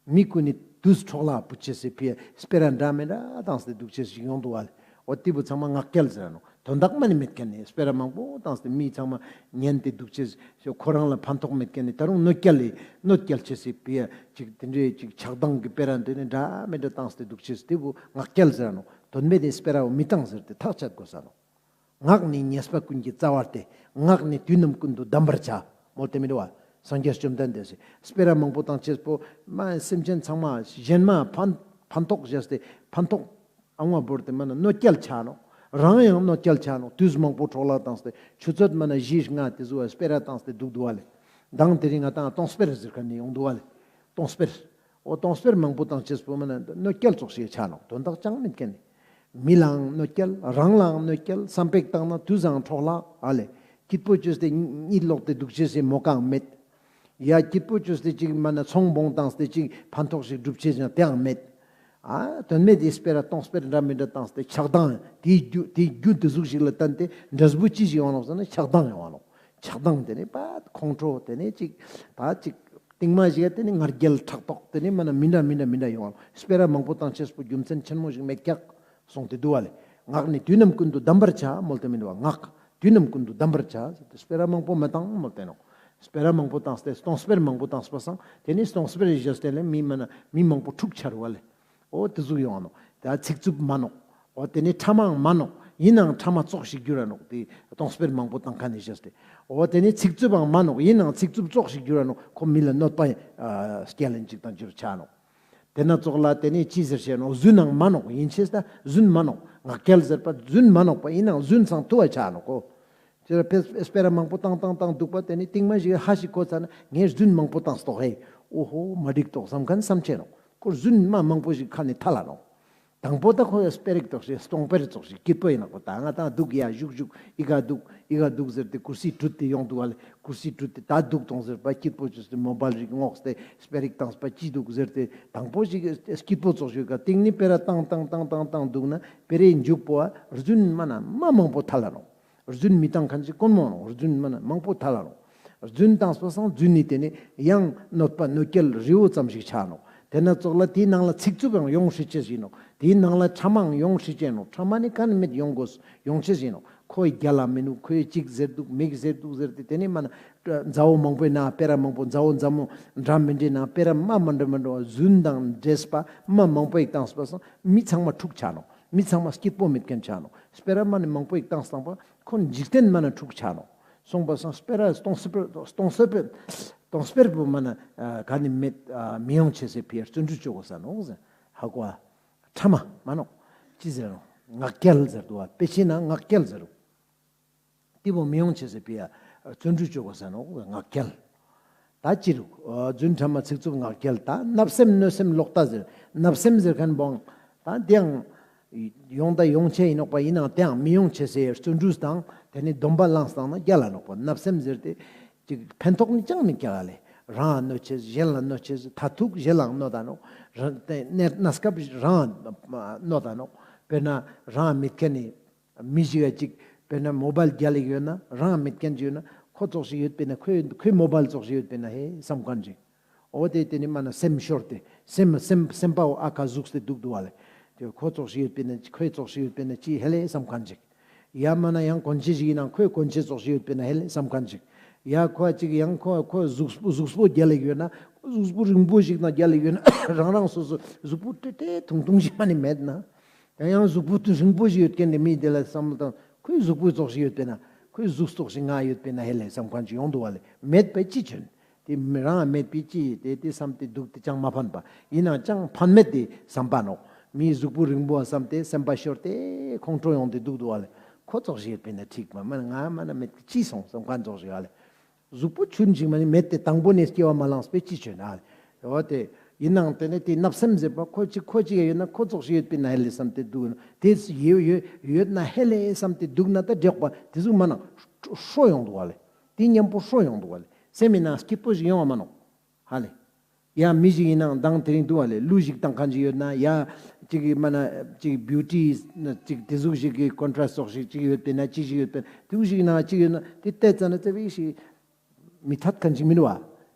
མི་ཀུན་ནི་དུས་འཕྲོག་ལ་བུད་ཅེས་སི་ཕི་ཡ་སྤེ་ར་འདྲ་མི་འདྲ་བཏང་སྟེ་འདུག་ཅེས་ཤིག་ཡོང་འདུག་པ་ལེ། འོ་དེ་བོ་ཚང་མ་ངག་འཁྱལ་ཟེར་ར་ནོག། དོན་དག་མ་ནི་མེད་མཁན་ནི་སྤེ་ར་མང་པོ་བཏང་སྟེ་མི་ཚང་མ་ཉན་ཏེ་འདུག་ཅེས་ཁོ་རང་ལ་ཕན་ཐོགས་མེད་མཁན་ནི་ད་རུང་གནོད་སྐྱེལ་ལེ་གནོད་སྐྱེལ་ཅེས་སི་ཕི་ཡ་ཅིག་དེ་འདྲའི་ཅིག་ཆགས་སྡང་གི་སྤེ་ར་འདི་ནི་འདྲ་མི་འདྲ་བཏང་སྟེ་འདུག་ཅེས་དེ་བོ་ངག་འཁྱལ་ཟེར་ར་ནོག། དོན་མེད་ནི་སྤེ་ར་བོ་མི་བཏང་ཟེར་ཏེ་ཐག་བཅད་དགོས་ས་ནོག། ངག་ནི་ཉེས་པ་ཀུན་གྱི་རྩ་བ་སྟེ། ངག་ནི་དུས་རྣམས་ཀུན་ཏུ་བསྡམ་པར་བྱ། མོལ་ཏེ་མི་འདུག་པ། སངས་རྒྱས་བཅོམ་ལྡན་འདས་སི་སྤེ་ར་མང་པོ་བཏང་ཅེས་པོ་མ་སེམས་ཅན་ཚང་མ་གཞན་མ་ཕན་ཕན་ཐོགས་བྱས་ཏེ་ཕན་ཐོགས་ཨང་བ་བོར་ཏེ་མ་ན་གནོད་སྐྱེལ་ཆ་ནོག། རང་ཡང་གནོད་སྐྱེལ་ཆ་ནོག། དུས་མང་པོ་འཕྲོག་བརླག་བཏང་སྟེ་ཆུ་ཚོད་མ་ན་བཞི་ལྔ་དེ་ཟུག་པ་སྤེ་ར་བཏང་སྟེ་འདུག་འདུག་པ་ལེ། མདང་དེ་རིང་ང་ཏང་སྟོང་སྤེར་ཟེར་མཁན་ནི་ཡོང་འདུག་པ་ལེ། སྟོང་སྤེར། འོ་སྟོང་སྤེར་མང་པོ་བཏང་ཅེས་པོ་མ་ན་གནོད་སྐྱེལ་ཙོགས་ཤིག་ཆ་ནོག། དོན་དག་ཅང་མེད་མཁན་ནི། མི་ལའང་གནོད་སྐྱེལ། རང་ལའང་གནོད་སྐྱེལ། བསམ་པ་བཏང་ན་དུས་སང་འཕྲོག་བརླག་ཨ་ལེ། སྐྱིད་པོ་བཅོས་ཏེ་གཉིད་ལོག་སྟེ་འདུག་ཅེས་སི་མོ་ཀའང་མེད། ཡ་སྐྱིད་པོ་བཅོས་ཏེ་ཅིག་མ་ན་ཚོང་བོང་བཏང་སྟེ་ཅིག་ཕན་ཐོགས་ཤིག་སྒྲུབ་ཅེས་ཀྱང་དེའང་མེད། ཨ་དོན་མེད་དེ་སྤེ་ར་སྟོང་སྤེར་འདྲ་མི་འདྲ་བཏང་སྟེ་ཆགས་སྡང་དེའི་རྒྱུ་དེའི་རྒྱུ་དེ་ཟུག་ཞིག་ལ་བརྟེན་ཏེ་འབྲས་བུ་ཅི་ཞིག་ཡོང་ནོག་ཟེར་ན་ཆགས་སྡང་ཡོང་བ་ནོག། ཆགས་སྡང་དེ་ནི་པ་ཁོང་ཁྲོ་དེ་ནི་ཅིག་ད་ཅིག་སྟིང་མ་ཞིག་དེ་ནི་ང་རྒྱལ་ཕྲག་དོག་དེ་ནི་མ་ན་མི་འདྲ་མི་འདྲ་མི་འདྲ་ཡོང་བ། སྤེ་ར་མང་པོ་བཏང་ཅེས་པོ་རྒྱུ་མཚན་ཆེན་མོ་ཞིག་མེད་ཀྱག་གསུངས་ཏེ་འདུག་བ་ལེ། ངག་ནི་དུས་རྣམས་ཀུན་ཏུ་བསྡམ་པར་བྱ་མོལ་ཏེ་མི་འདུག་བ། ངག་དུས་རྣམས་ཀུན་ཏུ་བསྡམ་པར་བྱ་ཟེར་ཏེ་སྤེ་ར་མང་པོ་མི་བཏང་མོལ་ཏེ་ནོག་སྤེ་ར་མང་པོ་བཏང་སྟེ་སྟོང་སྤེར་མང་པོ་བཏང་པ་སང་དེ་ནི་སྟོང་སྤེར་བཞག་སྟེ་ལེ་མི་མ་ན་མི་མང་པོ་འཁྲུག་ཆ་རུག་བ་ལེ། འོ་དེ་ཟུག་ཡོང་ང་ནོག་ད་ཚིག་རྩུབ་མ་ནོག་འོ་དེ་ནི་ཕྲ་མའང་མ་ནོག་ཡིན་ནའང་ཕྲ་མ་ཙོགས་ཤིག་འགྱུར་ར་ནོག་དེ་སྟོང་སྤེར་མང་པོ་བཏང་མཁན་ནི་བཞག་སྟེ། འོ་དེ་ནི་ཚིག་རྩུབ་འང་མ་ནོག་ཡིན་ནའང་ཚིག་རྩུབ་ཙོགས་ཤིག་འགྱུར་ར་ནོག་ཁོ་མི་ལ་གནོད་པ་ཨ་སྐྱེལ་ལེན་ཅིག་དང་འགྱུར་ཆ་ནོག་དེ་ན་ཙོགས་ལ་དེ་ནི་ཅི་ཟེར་ཤེས་ནོག་རྫུན་ནང་མ་ནོག་ཡིན་ཆེས་ད་རྫུན་མ་ནོག་ངག་འཁྱལ་ཟེར་པ་རྫུན་མ་ནོག་པ་ཡིན་ནའང་རྫུན་སང་ཐུ་བ་ཆ་ནོག་གོ་དེ་ལ་སྤེ་སྤེ་ར་མང་པོ་བཏང་བཏང་བཏང་འདུག་པ་དེ་ནི་སྟིང་མ་ཞིག་ཧ་ཞིག་གོ་ཚར་ན་ངས་རྫུན་མང་པོ་བཏང་སྟོག་ཧེ། འོ་ཧོ་མ་འགྲིག་ཏོག་བསམ་མཁན་བསམ་ཆེ་ནོག་ཁོ་རྫུན་མ་མང་པོ་ཞིག་ཁ་ནས་ཐལ་ལ་ནོག་དང་པོ་ད་ཁོ་སྤེ་རིག་ཏོག་ཞིག་སྟོང་སྤེར་ཙོགས་ཤིག་སྐྱིད་པོ་ཡིན་ནོག་པ། ད་ང་དང་འདུག་ཡ་བཞུགས་བཞུགས་ཨི་ག་འདུག་ཨི་ག་འདུག་ཟེར་ཏེ་ཀུར་སི་གྲུད་དེ་ཡོང་འདུག་བ་ལེ། ཀུར་སི་གྲུད་དེ་ད་འདུག་ཏོང་ཟེར་པ་སྐྱིད་པོ་བཅོས་ཏེ་མོ་བལ་རིག་སྔོགས་ཏེ་སྤེ་རིག་བཏང་པ་ཅི་འདུག་ཟེར་ཏེ་དང་པོ་ཞིག་སྐྱིད་པོ་ཙོགས་ཞིག་ག་སྟིང་ནི་སྤེ་ར་བཏང་བཏང་བཏང་བཏང་བཏང་འདུག་ན་སྤེ་རའི་མཇུག་པོ་བ་རྫུན་མ་ན་མ་མང་པོ་ཐལ་ལ་ནོག་རྫུན་མི་བཏང་མཁན་ཅིག་དཀོན་མོ་ནོག་རྫུན་མ་ན་མང་པོ་ཐལ་ལ་ནོག་རྫུན་བཏང་སོ་སང་རྫུན་ནི་དེ་ནི་ཡང་གནོད་པ་གནོད་སྐྱེལ་རི་བོ་ཙམ་ཞིག་ཆགས་ནོག་དེ་ན་ཙོགས་ལ་དེའི་ནང་ལ་ཚིག་རྩུབ་ཡང་ཡོང་སྲིད་ཅེས་ཡིན་ནོག་དེའི་ནང་ལ་ཕྲ་མའང་ཡོང་སྲིད་ཅེས་ནོག་ཕྲ་མ་ནི་ག་ནི་མེད་ཡོང་དགོས་ཡོང་ཅེས་ཡིན་ནོག་ཁོའི་རྒྱལ་ལ་མི་ནུག་ཁོའི་ཅིག་ཟེར་འདུག་མིག་ཟེར་འདུག་ཟེར་ཏེ་དེ་ནི་མ་ན་མཛའ་བོ་མང་པོའི་ནང་སྤེ་ར་མང་པོ་མཛའ་བོ་མཛའ་མོ་འདྲ་མི་འདྲའི་ནང་སྤེ་ར་མ་མ་འདྲ་མ་འདྲ་བ་རྫུན་དང་འདྲེས་པ་མ་མང་པོ་ཡིག་བཏང་སོ་སང་མི་ཚང་མ་འཁྲུག་ཆ་ནོག་མི་ཚང་མ་སྐྱིད་པོ་མེད་མཁན་ཆ་ནོག་སྤེ་ར་མ་ནི་མང་པོ་ཡིག་བཏང་སྟངས་པ་ཁོ་འཇིག་རྟེན་མ་ན་འཁྲུག་ཆ་ནོག་སོང་པ་སང་སྤེ་ར་སྟོང་སྤེར་སྟོང་སྤེར་སྟོང་སྤེར་པོ་མ་ན་ཨ་ག་ནི་མེད་ཨ་མི་ཡོང་ཆེས་སི་ཕི་ཡ་བརྩོན་འགྲུས་ཅོ་དགོས་ས་ནོག་ཟེར། ཧ་གོ་ཨ། ཕྲ་མ་མ་ནོག་ཅི་ཟེར་རུང་ངག་འཁྱལ་ཟེར་འདུག་ཨ། དཔེ་ཆའི་ནང་ངག་འཁྱལ་ཟེར་རུང་དེ་བོ་མི་ཡོང་ཆེས་སི་ཕི་ཡ་བརྩོན་འགྲུས་ཅོ་དགོས་ས་ནོག་ངག་འཁྱལ། ད་ཅི་རུག་ཨ་རྫུན་ཕྲ་མ་ཚིག་རྩུབ་ངག་འཁྱལ། ད་བརྣབ་སེམས་གནོད་སེམས་ལོག་ལྟ་ཟེར། བརྣབ་སེམས་ཟེར་མཁན་བོའང་ད་དེའང་ཡོང་ད་ཡོང་ཆེས་ཡིན་ནོག་པ། ཡིན་ནའང་དེའང་མི་ཡོང་ཆེས་སི་བརྩོན་འགྲུས་དང་དེ་ནི་སྡོམ་པ་བླངས་བཏང་ན་རྒྱལ་ལ་ནོག་པ། བརྣབ་སེམས་ཟེར་ཏེ་ཅིག་ཕན་ཐོགས་ནི་ཅང་མི་རྒྱལ་ལ་ལེ། རང་གནོད་ཆེས་གཞན་ལ་གནོད་ཆེས་མཐར་ཐུག་གཞན་ལའང་གནོད་ད་ནོག་རང་གནས་གནས་སྐབས་རང་གནོད་ད་ནོག་དཔེར་ན་རང་མེད་མཁན་ནི་མི་ཞིག་ག་ཅིག་དཔེར་ན་མོ་བལ་རྒྱལ་ལ་ཡོད་ན་རང་མེད་མཁན་ཅིག་ཡོད་ན་ཁོ་ཙོགས་ཤིག་ཡོད་པས་ན་ཁོའི་ཁོའི་མོ་བལ་ཙོགས་ཤིག་ཡོད་པས་ན་ཧེ་བསམ་མཁན་ཅིག་འོ་དེ་དེ་ནི་མ་ན་སེམས་ཤོར་ཏེ་སེམས་སེམས་སེམས་པ་བོ་ཨ་ཁ་ཟུགས་ཏེ་འདུག་འདུག་བ་ལེ། དེ་ཁོ་ཙོགས་ཤིག་ཡོད་པས་ན་ཁོའི་ཙོགས་ཤིག་ཡོད་པས་ན་ཅི་ཧེ་ལེ་བསམ་མཁན་ཅིག་ཡ་མ་ན་ཡང་གོན་ཆས་ཤིག་ཡིན་ན་ཁོའི་གོན་ཆས་ཙོགས་ཤིག་ཡོད་པས་ན་ཧེ་ལེ་བསམ་མཁན་ཅིག་ཡ་ཁོ་ཅིག་ཡང་ཁོ་ཁོ་གཟུགས་པོ་གཟུགས་པོ་རྒྱལ་ལ་ཡོད་ན་གཟུགས་པོ་རིང་པོ་ཞིག་དང་རྒྱལ་ལ་ཡོད་ན་རང་རང་སོ་སོ་གཟུགས་པོ་ཏེ་ཏེ་ཐུང་ཐུང་ཞིག་མ་ནི་མེད་ན། ཡང་ཡང་གཟུགས་པོ་ཏུ་རིང་པོ་ཞིག་ཡོད་མཁན་ནི་མི་དེ་ལ་བསམ་བློ་བཏང་། ཁོའི་གཟུགས་པོ་ཙོགས་ཤིག་ཡོད་པས་ན། ཁོའི་གཟུགས་ཙོགས་ཤིག་ང་ཡོད་པས་ན་ཧེ་ལེ་བསམ་མཁན་ཅིག་ཡོང་འདུག་བ་ལེ། མེད་པས་ཅི་བྱོན། དེ་རང་མེད་པས་ཅི་དེ་དེ་བསམ་སྟེ་འདུག་སྟེ་ཅང་མ་ཕན་པ། ཡིན་ནའང་ཅང་ཕན་མེད་དེ་བསམ་པ་ནོག་མིའི་གཟུགས་པོ་རིང་པོ་བསམ་སྟེ་སེམས་པ་ཤོར་ཏེ་ཁོང་ཁྲོ་ཡོང་སྟེ་འདུག་འདུག་བ་ལེ། ཁོ་ཙོགས་ཤིག་ཡོད་པས་ན་འགྲིག་མ་མ་ང་མ་ན་མེད་ཅི་སོང་བསམ་མཁན་ཙོགས་ཤིག་ཨ་ལེ། གཟུགས་པོ་ཆུན་ཞིག་མ་ནི་མེད་དེ་དང་པོ་ནས་སྐྱེ་བ་མ་བླངས་པས་ཅི་བྱོན་ཨ་ལེ། འོ་དེ་ཡིན་ནའང་དེ་ནས་དེ་བརྣབ་སེམས་ཟེར་པ་ཁོ་ཅིག་ཁོ་ཅིག་ཡོད་ན་ཁོ་ཙོགས་ཤིག་ཡོད་པས་ན་ཧེ་ལེ་བསམ་སྟེ་འདུག་ན་དེ་ཡོད་ཡོད་ཡོད་ན་ཧེ་ལེ་བསམ་སྟེ་འདུག་ན་ད་འགྲིག་པ། དེ་ཟུག་མ་ན་ཧྲོ་ཡོང་འདུག་བ་ལེ། དེ་མཉམ་པོ་ཧྲོ་ཡོང་འདུག་བ་ལེ། སེམས་མི་ནང་སྐྱིད་པོ་ཞིག་ཡོང་བ་མ་ནོག་ཧ་ལེ། ཡ་མི་ཞིག་ཡིན་ནའང་མདང་དེ་རིང་འདུག་བ་ལེ། གླུ་ཞིག་བཏང་མཁན་ཞིག་ཡོད་ན་ཡ་ཅིག་མ་ན་ཅིག་བིའུ་ཊི་ཅིག་དེ་ཟུག་ཞིག་གི་ཀོན་ཊ་ར་སི་ཙོགས་ཤིག་ཅིག་ཡོད་པས་ན་ཅི་ཞིག་ཡོད་པས་ན་དེ་ཟུག་ཞིག་ན་ཅིག་ཡོད་ན་དེ་བལྟས་ཙ་ན་ཙ་བིག་ཞིག་མི་ཐད་མཁན་ཞིག་མི་འདུག་བ།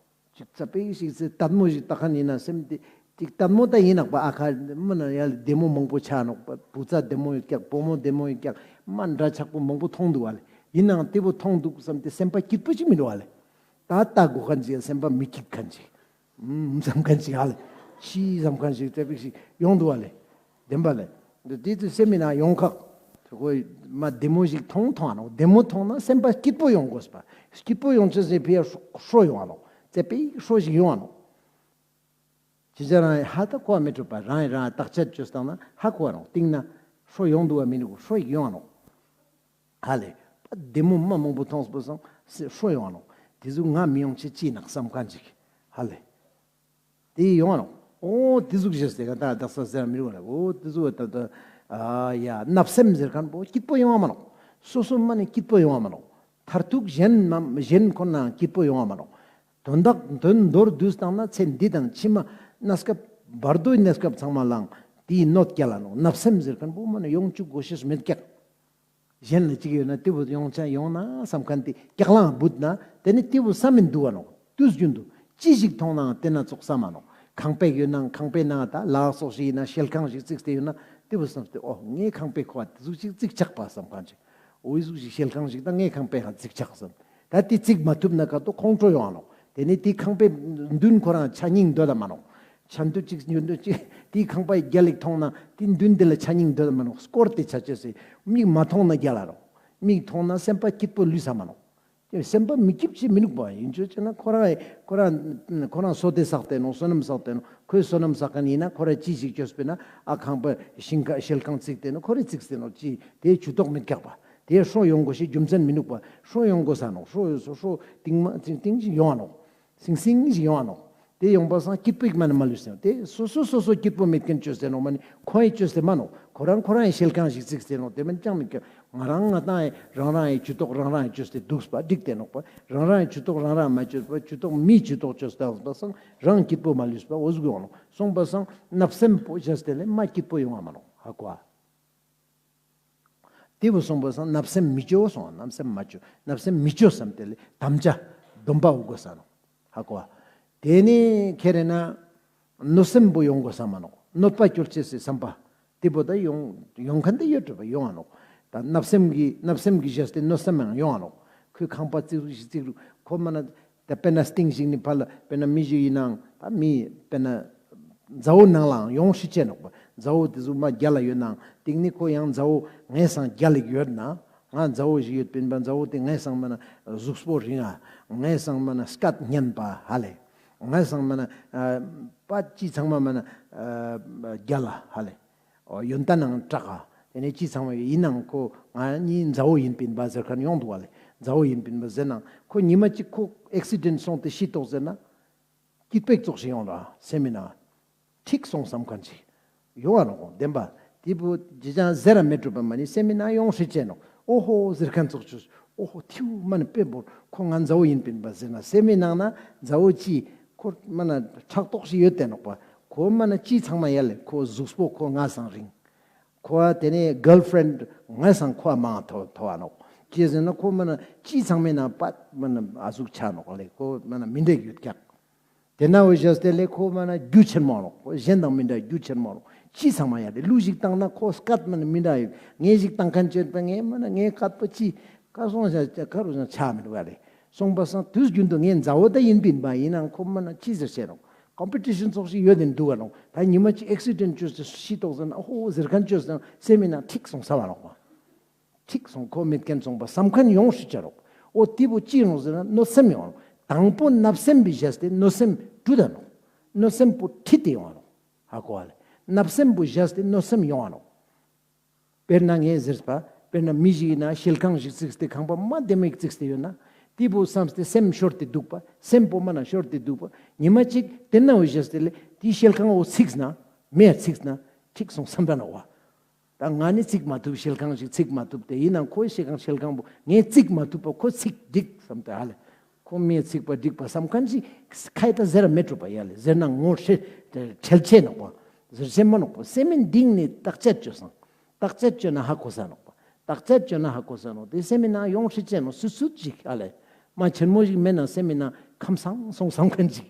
ཅིག་ཙ་པིག་ཞིག་ཙེ་ལྟད་མོ་ཞིག་ལྟ་མཁན་ཡིན་ན་སེམས་དེ་ཅིག་ལྟད་མོ་ད་ཡིན་ནོག་པ། ཨ་ཁ་མ་ན་ཡ་ལེ་བདེ་མོ་མང་པོ་ཆ་ནོག་པ། བུ་ཚ་བདེ་མོ་ཡོད་ཀྱག་བུ་མོ་བདེ་མོ་ཡོད་ཀྱག་མ་འདྲ་ཆགས་པོ་མང་པོ་མཐོང་འདུག་བ་ལེ། ཡིན་ནའང་དེ་བོ་མཐོང་འདུག་བསམ་སྟེ་སེམས་པ་སྐྱིད་པོ་ཅིག་མི་འདུག་བ་ལེ། ད་ལྟ་དགོས་མཁན་ཅིག་སེམས་པ་མི་སྐྱིད་མཁན་ཅིག་ཨུམ་བསམ་མཁན་ཅིག་ཧ་ལེ། ཤི་བསམ་མཁན་ཅིག་ཙ་པིག་ཞིག་ཡོང་འདུག་བ་ལེ། བདེན་པ་ལེ། འདི་དེ་ཚོ་སེམས་མི་ནང་ཡོང་ཁག་དེ་ཁོ་མ་བདེ་མོ་ཞིག་མཐོང་མཐོང་ཨ་ནོག་བདེ་མོ་མཐོང་ན་སེམས་པ་སྐྱིད་པོ་ཡོང་དགོས་པ། སྐྱིད་པོ་ཡོང་ཆེས་སི་ཕི་ཡ་ཧྲོ་ཡོང་ཨ་ནོག་ཙ་པིག་ཧྲོ་ཞིག་ཡོང་ཨ་ནོག་ཅི་ཅ་རང་ཧ་ད་གོ་བ་མི་འགྲོ་པ། རང་ཡི་རང་བརྟག་དཔྱད་བཅོས་བཏང་ན་ཧ་གོ་བ་རུང་སྟིང་ན་ཧྲོ་ཡོང་འདུག་བ་མི་འདུག་ཧྲོ་ཞིག་ཡོང་ཨ་ནོག་ཧ་ལེ། པ་བདེ་མོ་མ་མང་པོ་མཐོང་སྤོ་སང་སེ་ཧྲོ་ཡོང་ཨ་ནོག་དེ་ཟུག་ང་མི་ཡོང་ཆེས་ཅི་ནག་བསམ་མཁན་ཅིག་ཧ་ལེ། དེ་ཡོང་ཨ་ནོག་འོ་དེ་ཟུག་ཞེས་ཟེར་ག་ད་དག་ས་ཟེར་མི་རུང་ལ། འོ་དེ་ཟུག་ད་ད་ཨ་ཡ་བརྣབ་སེམས་ཟེར་མཁན་པོ་སྐྱིད་པོ་ཡོང་ཨ་མ་ནོག་སོ་སོ་མ་ནི་སྐྱིད་པོ་ཡོང་ཨ་མ་ནོག་མཐར་ཐུག་གཞན་མ་གཞན་ཁོ་ནའང་སྐྱིད་པོ་ཡོང་ཨ་མ་ནོག་དོན་དག་དོན་མདོར་བསྡུས་བཏང་ན་ཚེ་འདི་དང་ཕྱི་མ་གནས་སྐབས་བར་དོའི་གནས་སྐབས་ཚང་མ་ལའང་དེའི་གནོད་སྐྱེལ་ལ་ནོག་བརྣབ་སེམས་ཟེར་མཁན་པོ་མ་ནི་ཡོང་བཅུག་དགོས་ཤེས་མེད་ཀྱག་གཞན་ལ་ཅིག་ཡོད་ན་ཏེ་བོ་ཡོང་ཆ་ཡོང་ན་སམ་ཁན་ཏེ་སྐྱག་ལང་བུད་ན་ཏེ་ནེ་ཏེ་བོ་སམ་མི་འདུག་ག་ནོག། དུས་རྒྱུན་དུ་ཅི་ཞིག་ཐོང་ནའང་ཏེ་ན་ཙོགས་སམ་མ་ནོག། ཁང་པའི་ཡོད་ནའང་ཁང་པའི་ནང་ད་ལག་ཙོགས་ཤིག་ཡིན་ན་ཤེལ་ཁང་ཞིག་བརྩིགས་ཏེ་ཡོད་ན་ཏེ་བོ་སམ་སྟེ་ཨོ་ངའི་ཁང་པའི་ཁོ་ཏེ་ཟུག་ཅིག་བརྩིགས་ཆག་པ་སམ་ཁན་ཅིག། འོ་ཟུག་ཅིག་ཤེལ་ཁང་ཞིག་ད་ངའི་ཁང་པའི་ཁ་བརྩིགས་ཆག་སམ། ད་ཏེ་བརྩིགས་མ་ཐུབ་ན་ཀ་ཏོ་ཁོང་ཁྲོ་ཡོང་ང་ནོག། ཏེ་ནེ་ཏེ་ཁང་པའི་མདུན་ཁོ་རང་ཆ་སྙིང་འདོད་ད་མ་ནོག། ཆ་འདོད་ཅིག་ཉོ་འདོད་ཅིག་ཏེ་ཁང་པའི་རྒྱལ་ལེགས་ཐོང་ན་ཏེ་མདུན་ཏེ་ལ་ཆ་སྙིང་འདོད་ད་མ་ནོག། སྐོར་ཏེ་ཆ་ཅེས་སི་མིག་མ་ཐོང་ན་རྒྱལ་ལ་ནོག། མིག་ཐོང་ན་སེམས་པ་སྐྱིད་པོ་ལུས་ས་མ་ནོག། སེམས་པ་མི་སྐྱིད་ཅིག་མི་ནུག་པ། ཡིན་ཅོ་ཅེ་ན་ཁོ་རང་ཁོ་རང་ཁོ་རང་སོ་ཏེ་བསགས་ཏེ་ནོག། བསོད་ནམས་བསགས་ཏེ་ནོག། ཁོའི་བསོད་ནམས་བསགས་ཁན་ཡིན་ན་ཁོ་རང་ཅི་ཞིག་ཅོས་པས་ན་ཨ་ཁང་པ་ཤིང་ཁ་ཤེལ་ཁང་བརྩིགས་ཏེ་ནོག། ཁོ་རང་བརྩིགས་ཏེ་ནོག། ཅི་ཏེ་ཇུས་གཏོགས་མི་རྒྱག་པ། ཏེ་ཧྲོ་ཡོང་དགོས་ཤེས་རྒྱུ་མཚན་མི་ནུག་པ། ཧྲོ་ཡོང་དགོས་ས་ནོག། ཧྲོ་ཡོང་ས་ཧྲོ་ཧྲོ་ཏིང་མ་ཏིང་ཏིང་ཞིག་ཡོང་ང་ནོག། སིང་སིང་ཞིག་ཡོང་ང་ནོག། ཏེ་ཡོང་པ་སང་སྐྱིད་པོ་ཞིག་མ་ནེ་མ་ལུས་ཟེར་ནོག། ཏེ་སོ་སོ་སོ་སོ་སྐྱིད་པོ་མེད་ཁན་ཅོས་ཏེ་ནོག་མ་ནེ་ཁོ་ཡི་ཅོས་ཏེ་མ་ནོག། ཁོ་རང་ཁོ་རང་ཡི་ཤེལ་ཁང་ཞིག་བརྩིགས་ཏེ་ནོག། ཏེ་མན་ཅང་མི་ཁྱབ། ང་རང་ང་ཏང་ཡི་རང་རང་ཡི་ཇུས་གཏོགས་རང་རང་ཡི་ཅོས་ཏེ་དུག་པ་འགྲིག་སྟེ་ནོག་པ། རང་རང་ཡི་ཇུས་གཏོགས་རང་རང་མ་ཅོས་པ་ཇུས་གཏོགས་མིའི་ཇུས་གཏོགས་ཅོས་ཏེ་ཡོང་པ་སང་རང་སྐྱིད་པོ་མ་ལུས་པ་འོ་ཟུག་ཡོང་ནོག། སོང་པ་སང་བརྣབ་སེམས་པོ་བཞག་སྟེ་ལས་མ་སྐྱིད་པོ་ཡོང་ང་མ་ནོག། ཧ་གོ་ཨ། ཏེ་བོ་སོང་པ་སང་བརྣབ་སེམས་མི་ཅོ་སོང་། བརྣབ་སེམས་མ་ཅོ། བརྣབ་སེམས་མི་ཅོ་སམ་སྟེ་ལས་དམ་བཅའ་སྡོམ་པ་འོ་དགོས་ས་ནོག། ཧ་གོ་ཨ། ཏེ་ནེ་ཁྱེར་ན་གནོད་སེམས་པོ་ཡོང་དགོས་ས་མ་ནོག། གནོད་པ་སྐྱོལ་ཅེས་སི་བསམ་པ་ཏེ་བོ་ད་ཡོང་ཡོང་ཁན་ཏེ་ཡོད་འགྲོ་བ་ཡོང་ང་ནོག། ད་བརྣབ་སེམས་ཀྱི་བརྣབ་སེམས་ཀྱི་བཞག་སྟེ་གནོད་སེམས་ཡང་ཡོང་ང་ནོག། ཁོའི་ཁང་པ་བརྩིགས་རུག་ཞིག་བརྩིགས་རུག་ཁོ་མ་ན་ད་དཔེར་ན་སྟིང་ཞིག་ནི་ཕར་ལ་དཔེར་ན་མི་ཞིག་ཡིན་ནའང་ད་མི་དཔེར་ན་མཛའ་བོ་ནང་ལའང་ཡོང་ཤེས་ཅེ་ནོག་པ། མཛའ་བོ་ཏེ་ཟུག་མ་རྒྱལ་ལ་ཡོད་ནའང་སྟིང་ནི་ཁོ་ཡང་མཛའ་བོ་ངའི་སང་རྒྱལ་ལ་ཡོད་ན་ང་མཛའ་བོ་ཞིག་ཡོད་པིན་པ། མཛའ་བོ་ཏེ་ངའི་སང་མ་ན་གཟུགས་པོ་རིང་ང་ངའི་སང་མ་ན་སྐད་སྙན་པ་ཧ་ལེ། ངའི་སང་མ་ན་ཨ་པ་ཅི་ཚང་མ་མ་ན་ཨ་རྒྱལ་ལ་ཧ་ལེ། ཨོ་ཡོན་ཏན་ནང་དྲག་ག། ཏེ་ནེ་ཅི་ཚང་མ་ཡོད་ཡིན་ནའང་ཁོ་ང་གཉིས་མཛའ་བོ་ཡིན་པིན་པ་ཟེར་ཁན་ཡོང་འདུག་བ་ལེ། མཛའ་བོ་ཡིན་པིན་པ་ཟེར་ནའང་ཁོ་ཉི་མ་གཅིག་ཁོ་ཨེག་སི་ཌེན་སོང་སྟེ་ཤི་ཏོག་ཟེར་ན་སྐྱིད་པོ་ཙོགས་ཤིག་ཡོང་ར་སེམས་མི་ནང་། འགྲིག་སོང་སམ་ཁན་ཅིག་ཡོང་ང་ནོག། བདེན་པ་ཏེ་བོ་ཅི་ཅང་ཟེར་ར་མེད་འགྲོ་བ་མ་ནེ་སེམས་མི་ནང་ཡོང་ཤེས་ཅེ་ནོག། ཨོ་ཧོ་ཟེར་ཁན་ཙོགས་ཅོས། ཨོ་ཧོ་ཐིའུ་མ་ནེ་དཔེ་བོར་ཁོ་ང་མཛའ་བོ་ཡིན་པིན་པ་ཟེར་ན་སེམས་མི་ནང་ན་མཛའ་བོ་ཅི་ཁོ་མ་ན་ཕྲག་དོག་ཞིག་ཡོད་དེ་ནོག་པ། ཁོ་མ་ན་ཅི་ཚང་མ་ཡ་ལེ་ཁོ་གཟུགས་པོ་ཁོ་ང་སང་རིང་། ཁོ་ཨ་ཏེ་ནེ་གརལ་ཕྲེན་ང་སང་ཁོ་ཨ་མང་ཐོ་ཐོ་བ་ནོག། ཅི་ཟེར་ན་ཁོ་མ་ན་ཅི་ཚང་མའི་ནང་པ་མ་ན་ཨ་ཟུག་ཆ་ནོག་ལེ། ཁོ་མ་ན་མི་འདྲ་ཡོད་ཀྱག། ཏེ་ན་འོ་བཞག་སྟེ་ལེ་ཁོ་མ་ན་རྒྱུ་ཆེན་མོ་ནོག། ཁོ་གཞན་དང་མི་འདྲ་རྒྱུ་ཆེན་མོ་ནོག། ཅི་ཚང་མ་ཡ་ལེ་གླུ་ཞིག་བཏང་ན་ཁོ་སྐད་མ་ན་མི་འདྲ་ཡོད། ངས་ཞིག་བཏང་ཁན་ཅོས་པ་ངས་མ་ན་ངའི་སྐད་པོ་ཅི་ཀ་སོང་ཞག་ཀ་རུ་ཞག་ཆ་མི་འདུག་ལེ། སོང་པ་སང་དུས་རྒྱུན་དུ་ངའི་མཛའ་བོ་ད་ཡིན་པིན་པ་ཡིན་ནའང་ཁོ་མ་ན་ཅི་ཟེར་ཤེས་ནོག། ཀོམ་པི་ཊི་ཤན་ཙོགས་ཤིག་ཡོད་དེ་འདུག་ག་ནོག། ད་ཉི་མ་ཅིག་ཨེག་སི་ཌེན་ཅོས་ཏེ་ཤི་ཏོག་ཟེར་ན་ཨོ་ཧོ་ཟེར་ཁན་ཅོས་ཟེར་ན་སེམས་མི་ནང་འགྲིག་སོང་ས་བ་ནོག་པ། འགྲིག་སོང་ཁོ་མེད་ཁན་སོང་པ་སམ་ཁན་ཡོང་ཤེས་ཅེ་ནོག། ཨོ་ཏེ་བོ་ཅི་ཡོང་ཟེར་ན་གནོད་སེམས་ཡོང་ནོག། དང་པོ་བརྣབ་སེམས་པོ་བཞག་སྟེ་གནོད་སེམས་བྲུད་ད་ནོག། གནོད་སེམས་པོ་ཁྲིད་དེ་ཡོང་ནོག། ཧ་གོ་བ་ལེ། བརྣབ་སེམས་པོ་བཞག་སྟེ་གནོད་སེམས་ཡོང་ང་ནོག། དཔེར་ན་ངས་ཟེར་པ། དཔེར་ན་མི་ཞིག་ཡིན་ན་ཤེལ་ཁང་ཞིག་བརྩིགས་ཏེ་ཁང་པ་མ་བདེ་མོ་ཞིག་བརྩིགས་ཏེ་ཡོད་ན། ཏེ་བོ་བསམས་ཏེ་སེམས་ཤོར་ཏེ་དུག་པ། སེམས་པོ་མ་ན་ཤོར་ཏེ་དུག་པ། ཉི་མ་ཅིག་ཏེ་ན་འོ་བཞག་སྟེ་ལེ་ཏེ་ཤེལ་ཁང་འོ་བརྩིགས་ན། མེ་བརྩིགས་ན། འགྲིག་སོང་སམ་ད་ནོག་པ། ད་ང་ནི་བརྩིགས་མ་ཐུབ། ཤེལ་ཁང་ཞིག་བརྩིགས་མ་ཐུབ་སྟེ་ཡིན་ནའང་ཁོའི་ཤེལ་ཁང་ཤེལ་ཁང་པོ་ངས་བརྩིགས་མ་ཐུབ་པ་ཁོ་བརྩིགས་འགྲིག་སམ་སྟེ་ཧ་ལེ། ཁོ་མེ་བརྩིགས་པ་འགྲིག་པ་སམ་ཁན་ཞིག་ཁ་ཡི་ད་ཟེར་ར་མེད་འགྲོ་བ་ཡ་ལེ། ཟེར་ན་ངོ་ཧྲེ་ཁྲེལ་ཆེ་ནོག་པ། ཟེར་ཆེ་མ་ནོག་པ། སེམས་མི་གཏིང་ནེ་བརྟག་དཔྱད་ཅོས་སང་། བརྟག་དཔྱད་ཅོས་ན་ཧ་གོ་ས་ནོག་པ། བརྟག་དཔྱད་ཅོས་ན་ཧ་གོ་ས་ནོག། ཏེ་སེམས་མི་ནང་ཡོང་ཧྲེ་ཆེ་ནོག། སུད་སུད་ཅིག་ཧ་ལེ། མ་ཆེན་མོ་ཞིག་མེད་ན་སེམས་མི་ནང་ཁམས་སངས་སོང་སམ་ཁན་ཞིག་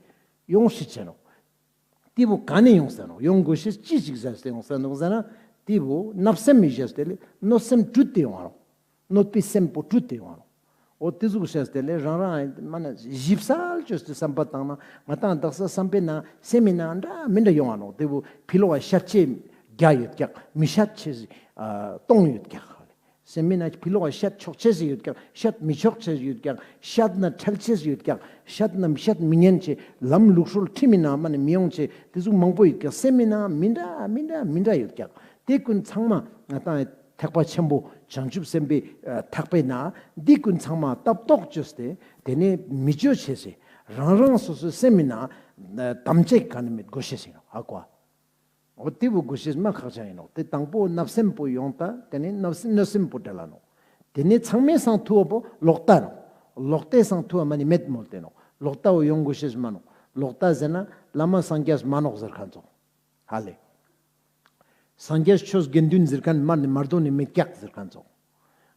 ཡོང་ཧྲེ་ཆེ་ནོག། ཏེ་བོ་ག་ནེ་ཡོང་ས་ནོག། ཡོང་དགོས་ཤེས་ཅི་ཞིག་ཟེར་ཏེ་ཡོང་ས་ནོག་ཟེར་ན། ཏེ་བོ་བརྣབ་སེམས་མི་བཞག་སྟེ་ལེ་གནོད་སེམས་བྲུད་དེ་ཡོང་ང་ནོག། གནོད་པའི་སེམས་པོ་བྲུད་དེ་ཡོང་ང་ནོག། འོ་ཏེ་ཟུག་བཞག་སྟེ་ལེ་རང་རང་མ་ན་ཞིབ་གསལ་ཅོས་ཏེ་སམ་པ་བཏང་ན་ང་དང་དག་ས་སམ་པའི་ནང་སེམས་མི་ནང་འདྲ་མི་འདྲ་ཡོང་ང་ནོག། ཏེ་བོ་ཕི་ལོག་ག་ཤད་ཅེས་བརྒྱ་ཡོད་ཀྱག། མི་ཤད་ཅེས་སྟོང་ཡོད་ཀྱག། སེམས་མི་ནང་ཕི་ལོག་ག་ཤད་ཆོག་ཅེས་ཡོད་ཀྱག། ཤད་མི་ཆོག་ཅེས་ཡོད་ཀྱག། ཤད་ན་ཁྲེལ་ཅེས་ཡོད་ཀྱག། ཤད་ན་ཤད་མི་ཉན་ཅེས། ལམ་ལུགས་སྲོལ་ཁྲིམས་མི་ནང་མ་ནེ་མི་ཡོང་ཅེས། ཏེ་ཟུག་མང་པོ་ཡོད་ཀྱག། སེམས་མི་ནང་མི་འདྲ་མི་འདྲ་མི་འདྲ་ཡོད་ཀྱག། ཏེ་ཀུན་ཚང་མ་ང་དང་ཐེག་པ་ཆེན་པོ་བྱང་ཆུབ་སེམས་དཔའི་ཐེག་པའི་ནང་འདི་ཀུན་ཚང་མ་ལྟ་རྟོག་ཅོས་ཏེ་ཏེ་ནེ་མི་ཅོ་ཅེས་སི་རང་རང་སོ་སོའི་སེམས་མི་ནང་དམ་བཅའ་ག་ནེ་མེད་དགོས་ཤེས་སི་ཧ་གོ། འོ་ཏེ་བོ་དགོས་ཤེས་མ་ཁག་ཅན་ཡིན་ནོག། ཏེ་དང་པོ་བརྣབ་སེམས་པོ་ཡོང་ད་ཏེ་ནེ་བརྣབ་སེམས་གནོད་སེམས་པོ་བྲལ་ལ་ནོག། ཏེ་ནེ་ཚང་མའི་སང་ཐུ་བ་པོ་ལོག་ལྟ་ནོག། ལོག་ལྟའི་སང་ཐུ་བ་མ་ནེ་མེད་མོལ་ཏེ་ནོག། ལོག་ལྟ་བོ་ཡོང་དགོས་ཤེས་མ་ནོག། ལོག་ལྟ་ཟེར་ན་བླ་མ་སངས་རྒྱས་མ་ནོག་ཟེར་ཁན་ཙོགས། ཧ་ལེ། སངས་རྒྱས་ཆོས་དགེ་འདུན་ཟེར་ཁན་མ་ནེ་མ་དོ་ནི་མེད་ཀྱག་ཟེར་ཁན་ཙོགས།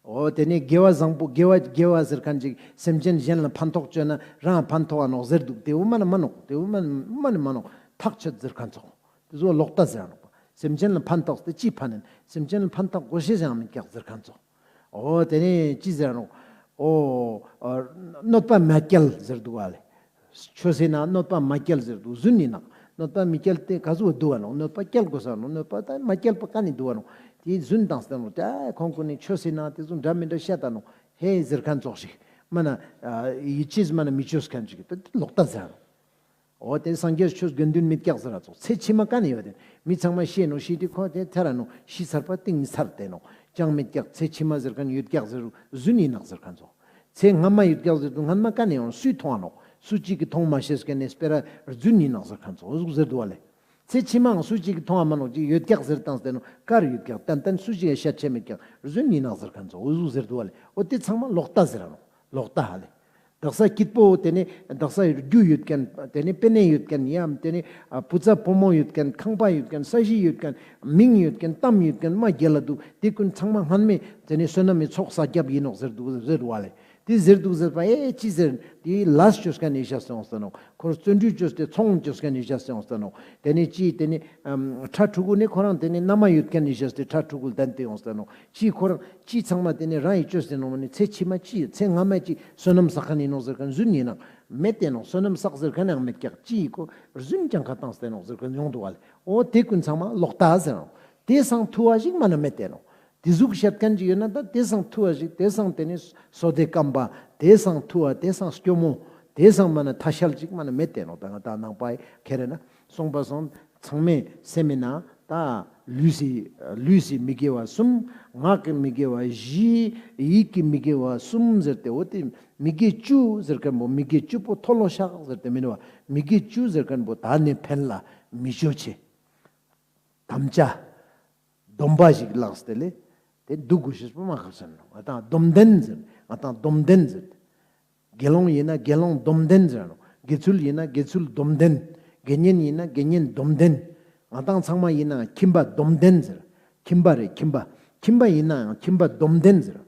འོ་དེ་ནས་དགེ་བ་བཟང་པོ་དགེ་བ་དགེ་བ་ཟེར་མཁན་ཅིག་སེམས་ཅན་གཞན་ལ་ཕན་ཐོགས་བཅོས་ན་རང་ཕན་ཐོགས་ཨ་ནོག་ཟེར་འདུག་དེ་འོ་མ་ན་མ་ནོག་དེ་འོ་མ་ན་མ་ནོག་ཐག་ཆོད་ཟེར་མཁན་ཙོགས། དེ་ཚོ་ལོག་ལྟ་ཟེར་ནོག་སེམས་ཅན་ལ་ཕན་ཐོགས་ཏེ་ཅི་ཕན་ཡིན། སེམས་ཅན་ལ་ཕན་ཐོགས་དགོས་ཤེས་ཡང་མེད་ཀྱག་ཟེར་མཁན་ཙོགས། འོ་དེ་ནས་ཅི་ཟེར་ནོག་འོ་ཨ་གནོད་པ་མ་སྐྱེལ་ཟེར་འདུག་ག་ལེ། ཆོས་སེ་ན་གནོད་པ་མ་སྐྱེལ་ཟེར་འདུག་རྫུན་ཡིན་ནོག་གནོད་པ་མི་སྐྱེལ་ཏེ་ག་ཟུག་འདུག་ག་ནོག་གནོད་པ་སྐྱེལ་དགོས་ས་ནོག་གནོད་པ་ད་མ་སྐྱེལ་པ་ག་ནས་འདུག་ག་ནོག་དེ་རྫུན་བཏང་སྟེ་ནོག་ད་ཁོང་ཀུན་ནི་ཆོས་སེ་ན་དེ་ཚོ་འདྲ་མི་འདྲ་བཤད་ད་ནོག་ཧེ་ཟེར་མཁན་ཙོགས་ཤིག་མ་ན་ཡིད་ཆེས་མ་ན་མི་ཆོས་མཁན་ཅིག་ད་དེ་ལོག་ལྟ་ཟེར་ནོག་འོ་དེ་སངས་རྒྱས་ཆོས་དགེ་འདུན་མེད་ཀྱག་ཟེར་ར་ཙོགས། ཚེ་ཕྱི་མ་ག་ནས་ཡོད་དེ། མི་ཚང་མ་ཤི་ནོག་ཤི་དེ་ཁོ་དེ་ཐར་ར་ནོག་ཤི་ཚར་པ་གཏིང་ནས་ཚར་ཏེ་ནོག་ཅང་མེད་ཀྱག་ཚེ་ཕྱི་མ་ཟེར་མཁན་ཡོད་ཀྱག་ཟེར་རྫུན་ཡིན་ནོག་ཟེར་མཁན་ཙོགས། ཚེ་སྔ་མ་ཡོད་ཀྱག་ཟེར་དུས་སྔ་མ་ག་ནས་ཡོང་སུས་མཐོང་ང་ནོག་སུ་གཅིག་གིས་མཐོང་མ་ཤེས་མཁན་ནི་སྤེ་ར་རྫུན་ཡིན་ནོག་ཟེར་མཁན་ཙོགས། འོ་ཟུག་ཟེར་འདུག་ག་ལེ། ཚེ་ཕྱི་མའང་སུ་གཅིག་གིས་མཐོང་ང་མ་ནོག་ཅིག་ཡོད་ཀྱག་ཟེར་བཏང་སྟེ་ནོག་ག་རུ་ཡོད་ཀྱག་ཏན་ཏན་སུ་གཅིག་ཡང་ཤད་ཆེ་མེད་ཀྱག་རྫུན་ཡིན་ནོག་ཟེར་མཁན་ཙོགས། འོ་ཟུག་ཟེར་འདུག་ག་ལེ། འོ་དེ་ཚང་མ་ལོག་ལྟ་ཟེར་ར་ནོག་ལོག་ལྟ་ཧ་ལེ། དག་ས་སྐྱིད་པོ་དེ་ནས་དག་ས་རྒྱུ་ཡོད་མཁན་དེ་ནས་པེ་ནེ་ཡོད་མཁན་ཡང་དེ་ནས་ཨ་བུ་ཚ་བུ་མོ་ཡོད་མཁན་ཁང་པ་ཡོད་མཁན་ས་གཞི་ཡོད་མཁན་མིང་ཡོད་མཁན་གཏམ་ཡོད་མཁན་མ་རྒྱལ་ལ་འདུག་དེ་ཀུན་ཚང་མ་སྔན་མའི་དེ་ནས་བསོད་ནམས་མི་ཚོགས་བསགས་རྒྱབ་ཡིན་ནོག་ཟེར་འདུག་ཟེར་བ་ལེ། དེ་ཟེར་འདུག་ཟེར་བ་ཨེ་ཅི་ཟེར་དེ་ལས་བཅོས་མཁན་ནི་ཤ་སོང་ཟེར་ནོག་ཁོར་བརྩོན་འགྲུས་བཅོས་ཏེ་ཚོང་བཅོས་མཁན་ནི་ཤ་སོང་ཟེར་ནོག་དེ་ནས་ཅི་དེ་ནས་ཨམ་ཁྲ་ཕྲུ་གུ་ནི་ཁོ་རང་དེ་ནས་མནའ་མ་ཡོད་མཁན་ནི་ཤ་སྟེ་ཁྲ་ཕྲུ་གུ་ལྡན་ཏེ་ཡོང་ཟེར་ནོག་ཅི་ཁོ་རང་ཅི་ཚང་མ་དེ་ནས་རང་ཡི་བཅོས་ཏེ་ནོག་མ་ནི་ཚེ་ཕྱི་མ་ཅི་ཚེ་སྔ་མ་ཅི་བསོད་ནམས་བསགས་མཁན་ཡིན་ནོག་ཟེར་མཁན་རྫུན་ཡིན་ནོག་མེད་དེ་ནོག་བསོད་ནམས་བསགས་ཟེར་མཁན་ཡང་མེད་ཀྱག་ཅི་ཡི་ཁོ་རྫུན་ཅང་ཁ་བཏང་སྟེ་ནོག་ཟེར་མཁན་ཡོང་འདུག་ག་ལེ། འོ་དེ་ཀུན་ཚང་མ་ལོག་ལྟ་ཟེར་ནོག་དེ་སང་ཐུ་བ་ཞིག་མ་ན་མེད་དེ་ནོག་དེ་ཟུག་བཤད་མཁན་ཅིག་ཡོད་ན་ད་དེ་སང་ཐུ་བ་ཞིག་དེ་སང་དེ་ནས་བསོད་བདེ་སྐམ་པ་དེ་སང་ཐུ་བ་དེ་སང་སྐྱོ་མོ་དེ་སང་མ་ན་ཐ་ཤལ་ཅིག་མ་ན་མེད་དེ་ནོག་ད་ང་ད་ནང་པ་ཁྱེར་ན་སོང་པ་སང་ཚང་མའི་སེམས་ན་ད་ལུས་སི་ལུས་སི་མི་དགེ་བ་གསུམ། ངག་གི་མི་དགེ་བ་བཞི། ཡིད་ཀྱི་མི་དགེ་བ་གསུམ་ཟེར་ཏེ། འོ་དེ་མི་དགེ་བཅུ་ཟེར་མཁན་པོ་མི་དགེ་བཅུ་པོ་མཐོལ་ལོ་བཤགས་ཟེར་ཏེ་མིན་པ། མི་དགེ་བཅུ་ཟེར་མཁན་པོ་ད་ནི་ཕན་ལ་མི་ཅོ་ཆེ། དམ་བཅའ་སྡོམ་པ་ཞིག་བླངས་ཏེ་ལེ། དེ་འདུག་དགོས་ཤེས་པོ་མ་ཁག་ཅན་ནོག་ང་ཏང་སྡོམ་ལྡན་ཟེར། ང་ཏང་སྡོམ་ལྡན་ཟེར། དགེ་སློང་ཡིན་ན་དགེ་སློང་སྡོམ་ལྡན་ཟེར་ནོག་དགེ་ཚུལ་ཡིན་ན་དགེ་ཚུལ་སྡོམ་ལྡན། དགེ་བསྙེན་ཡིན་ན་དགེ་བསྙེན་སྡོམ་ལྡན། ང་ཏང་ཚང་མ་ཡིན་ན་ཁྱིམ་པ་སྡོམ་ལྡན་ཟེར། ཁྱིམ་པ་རེད་ཁྱིམ་པ། ཁྱིམ་པ་ཡིན་ནའང་ཁྱིམ་པ་སྡོམ་ལྡན་ཟེར།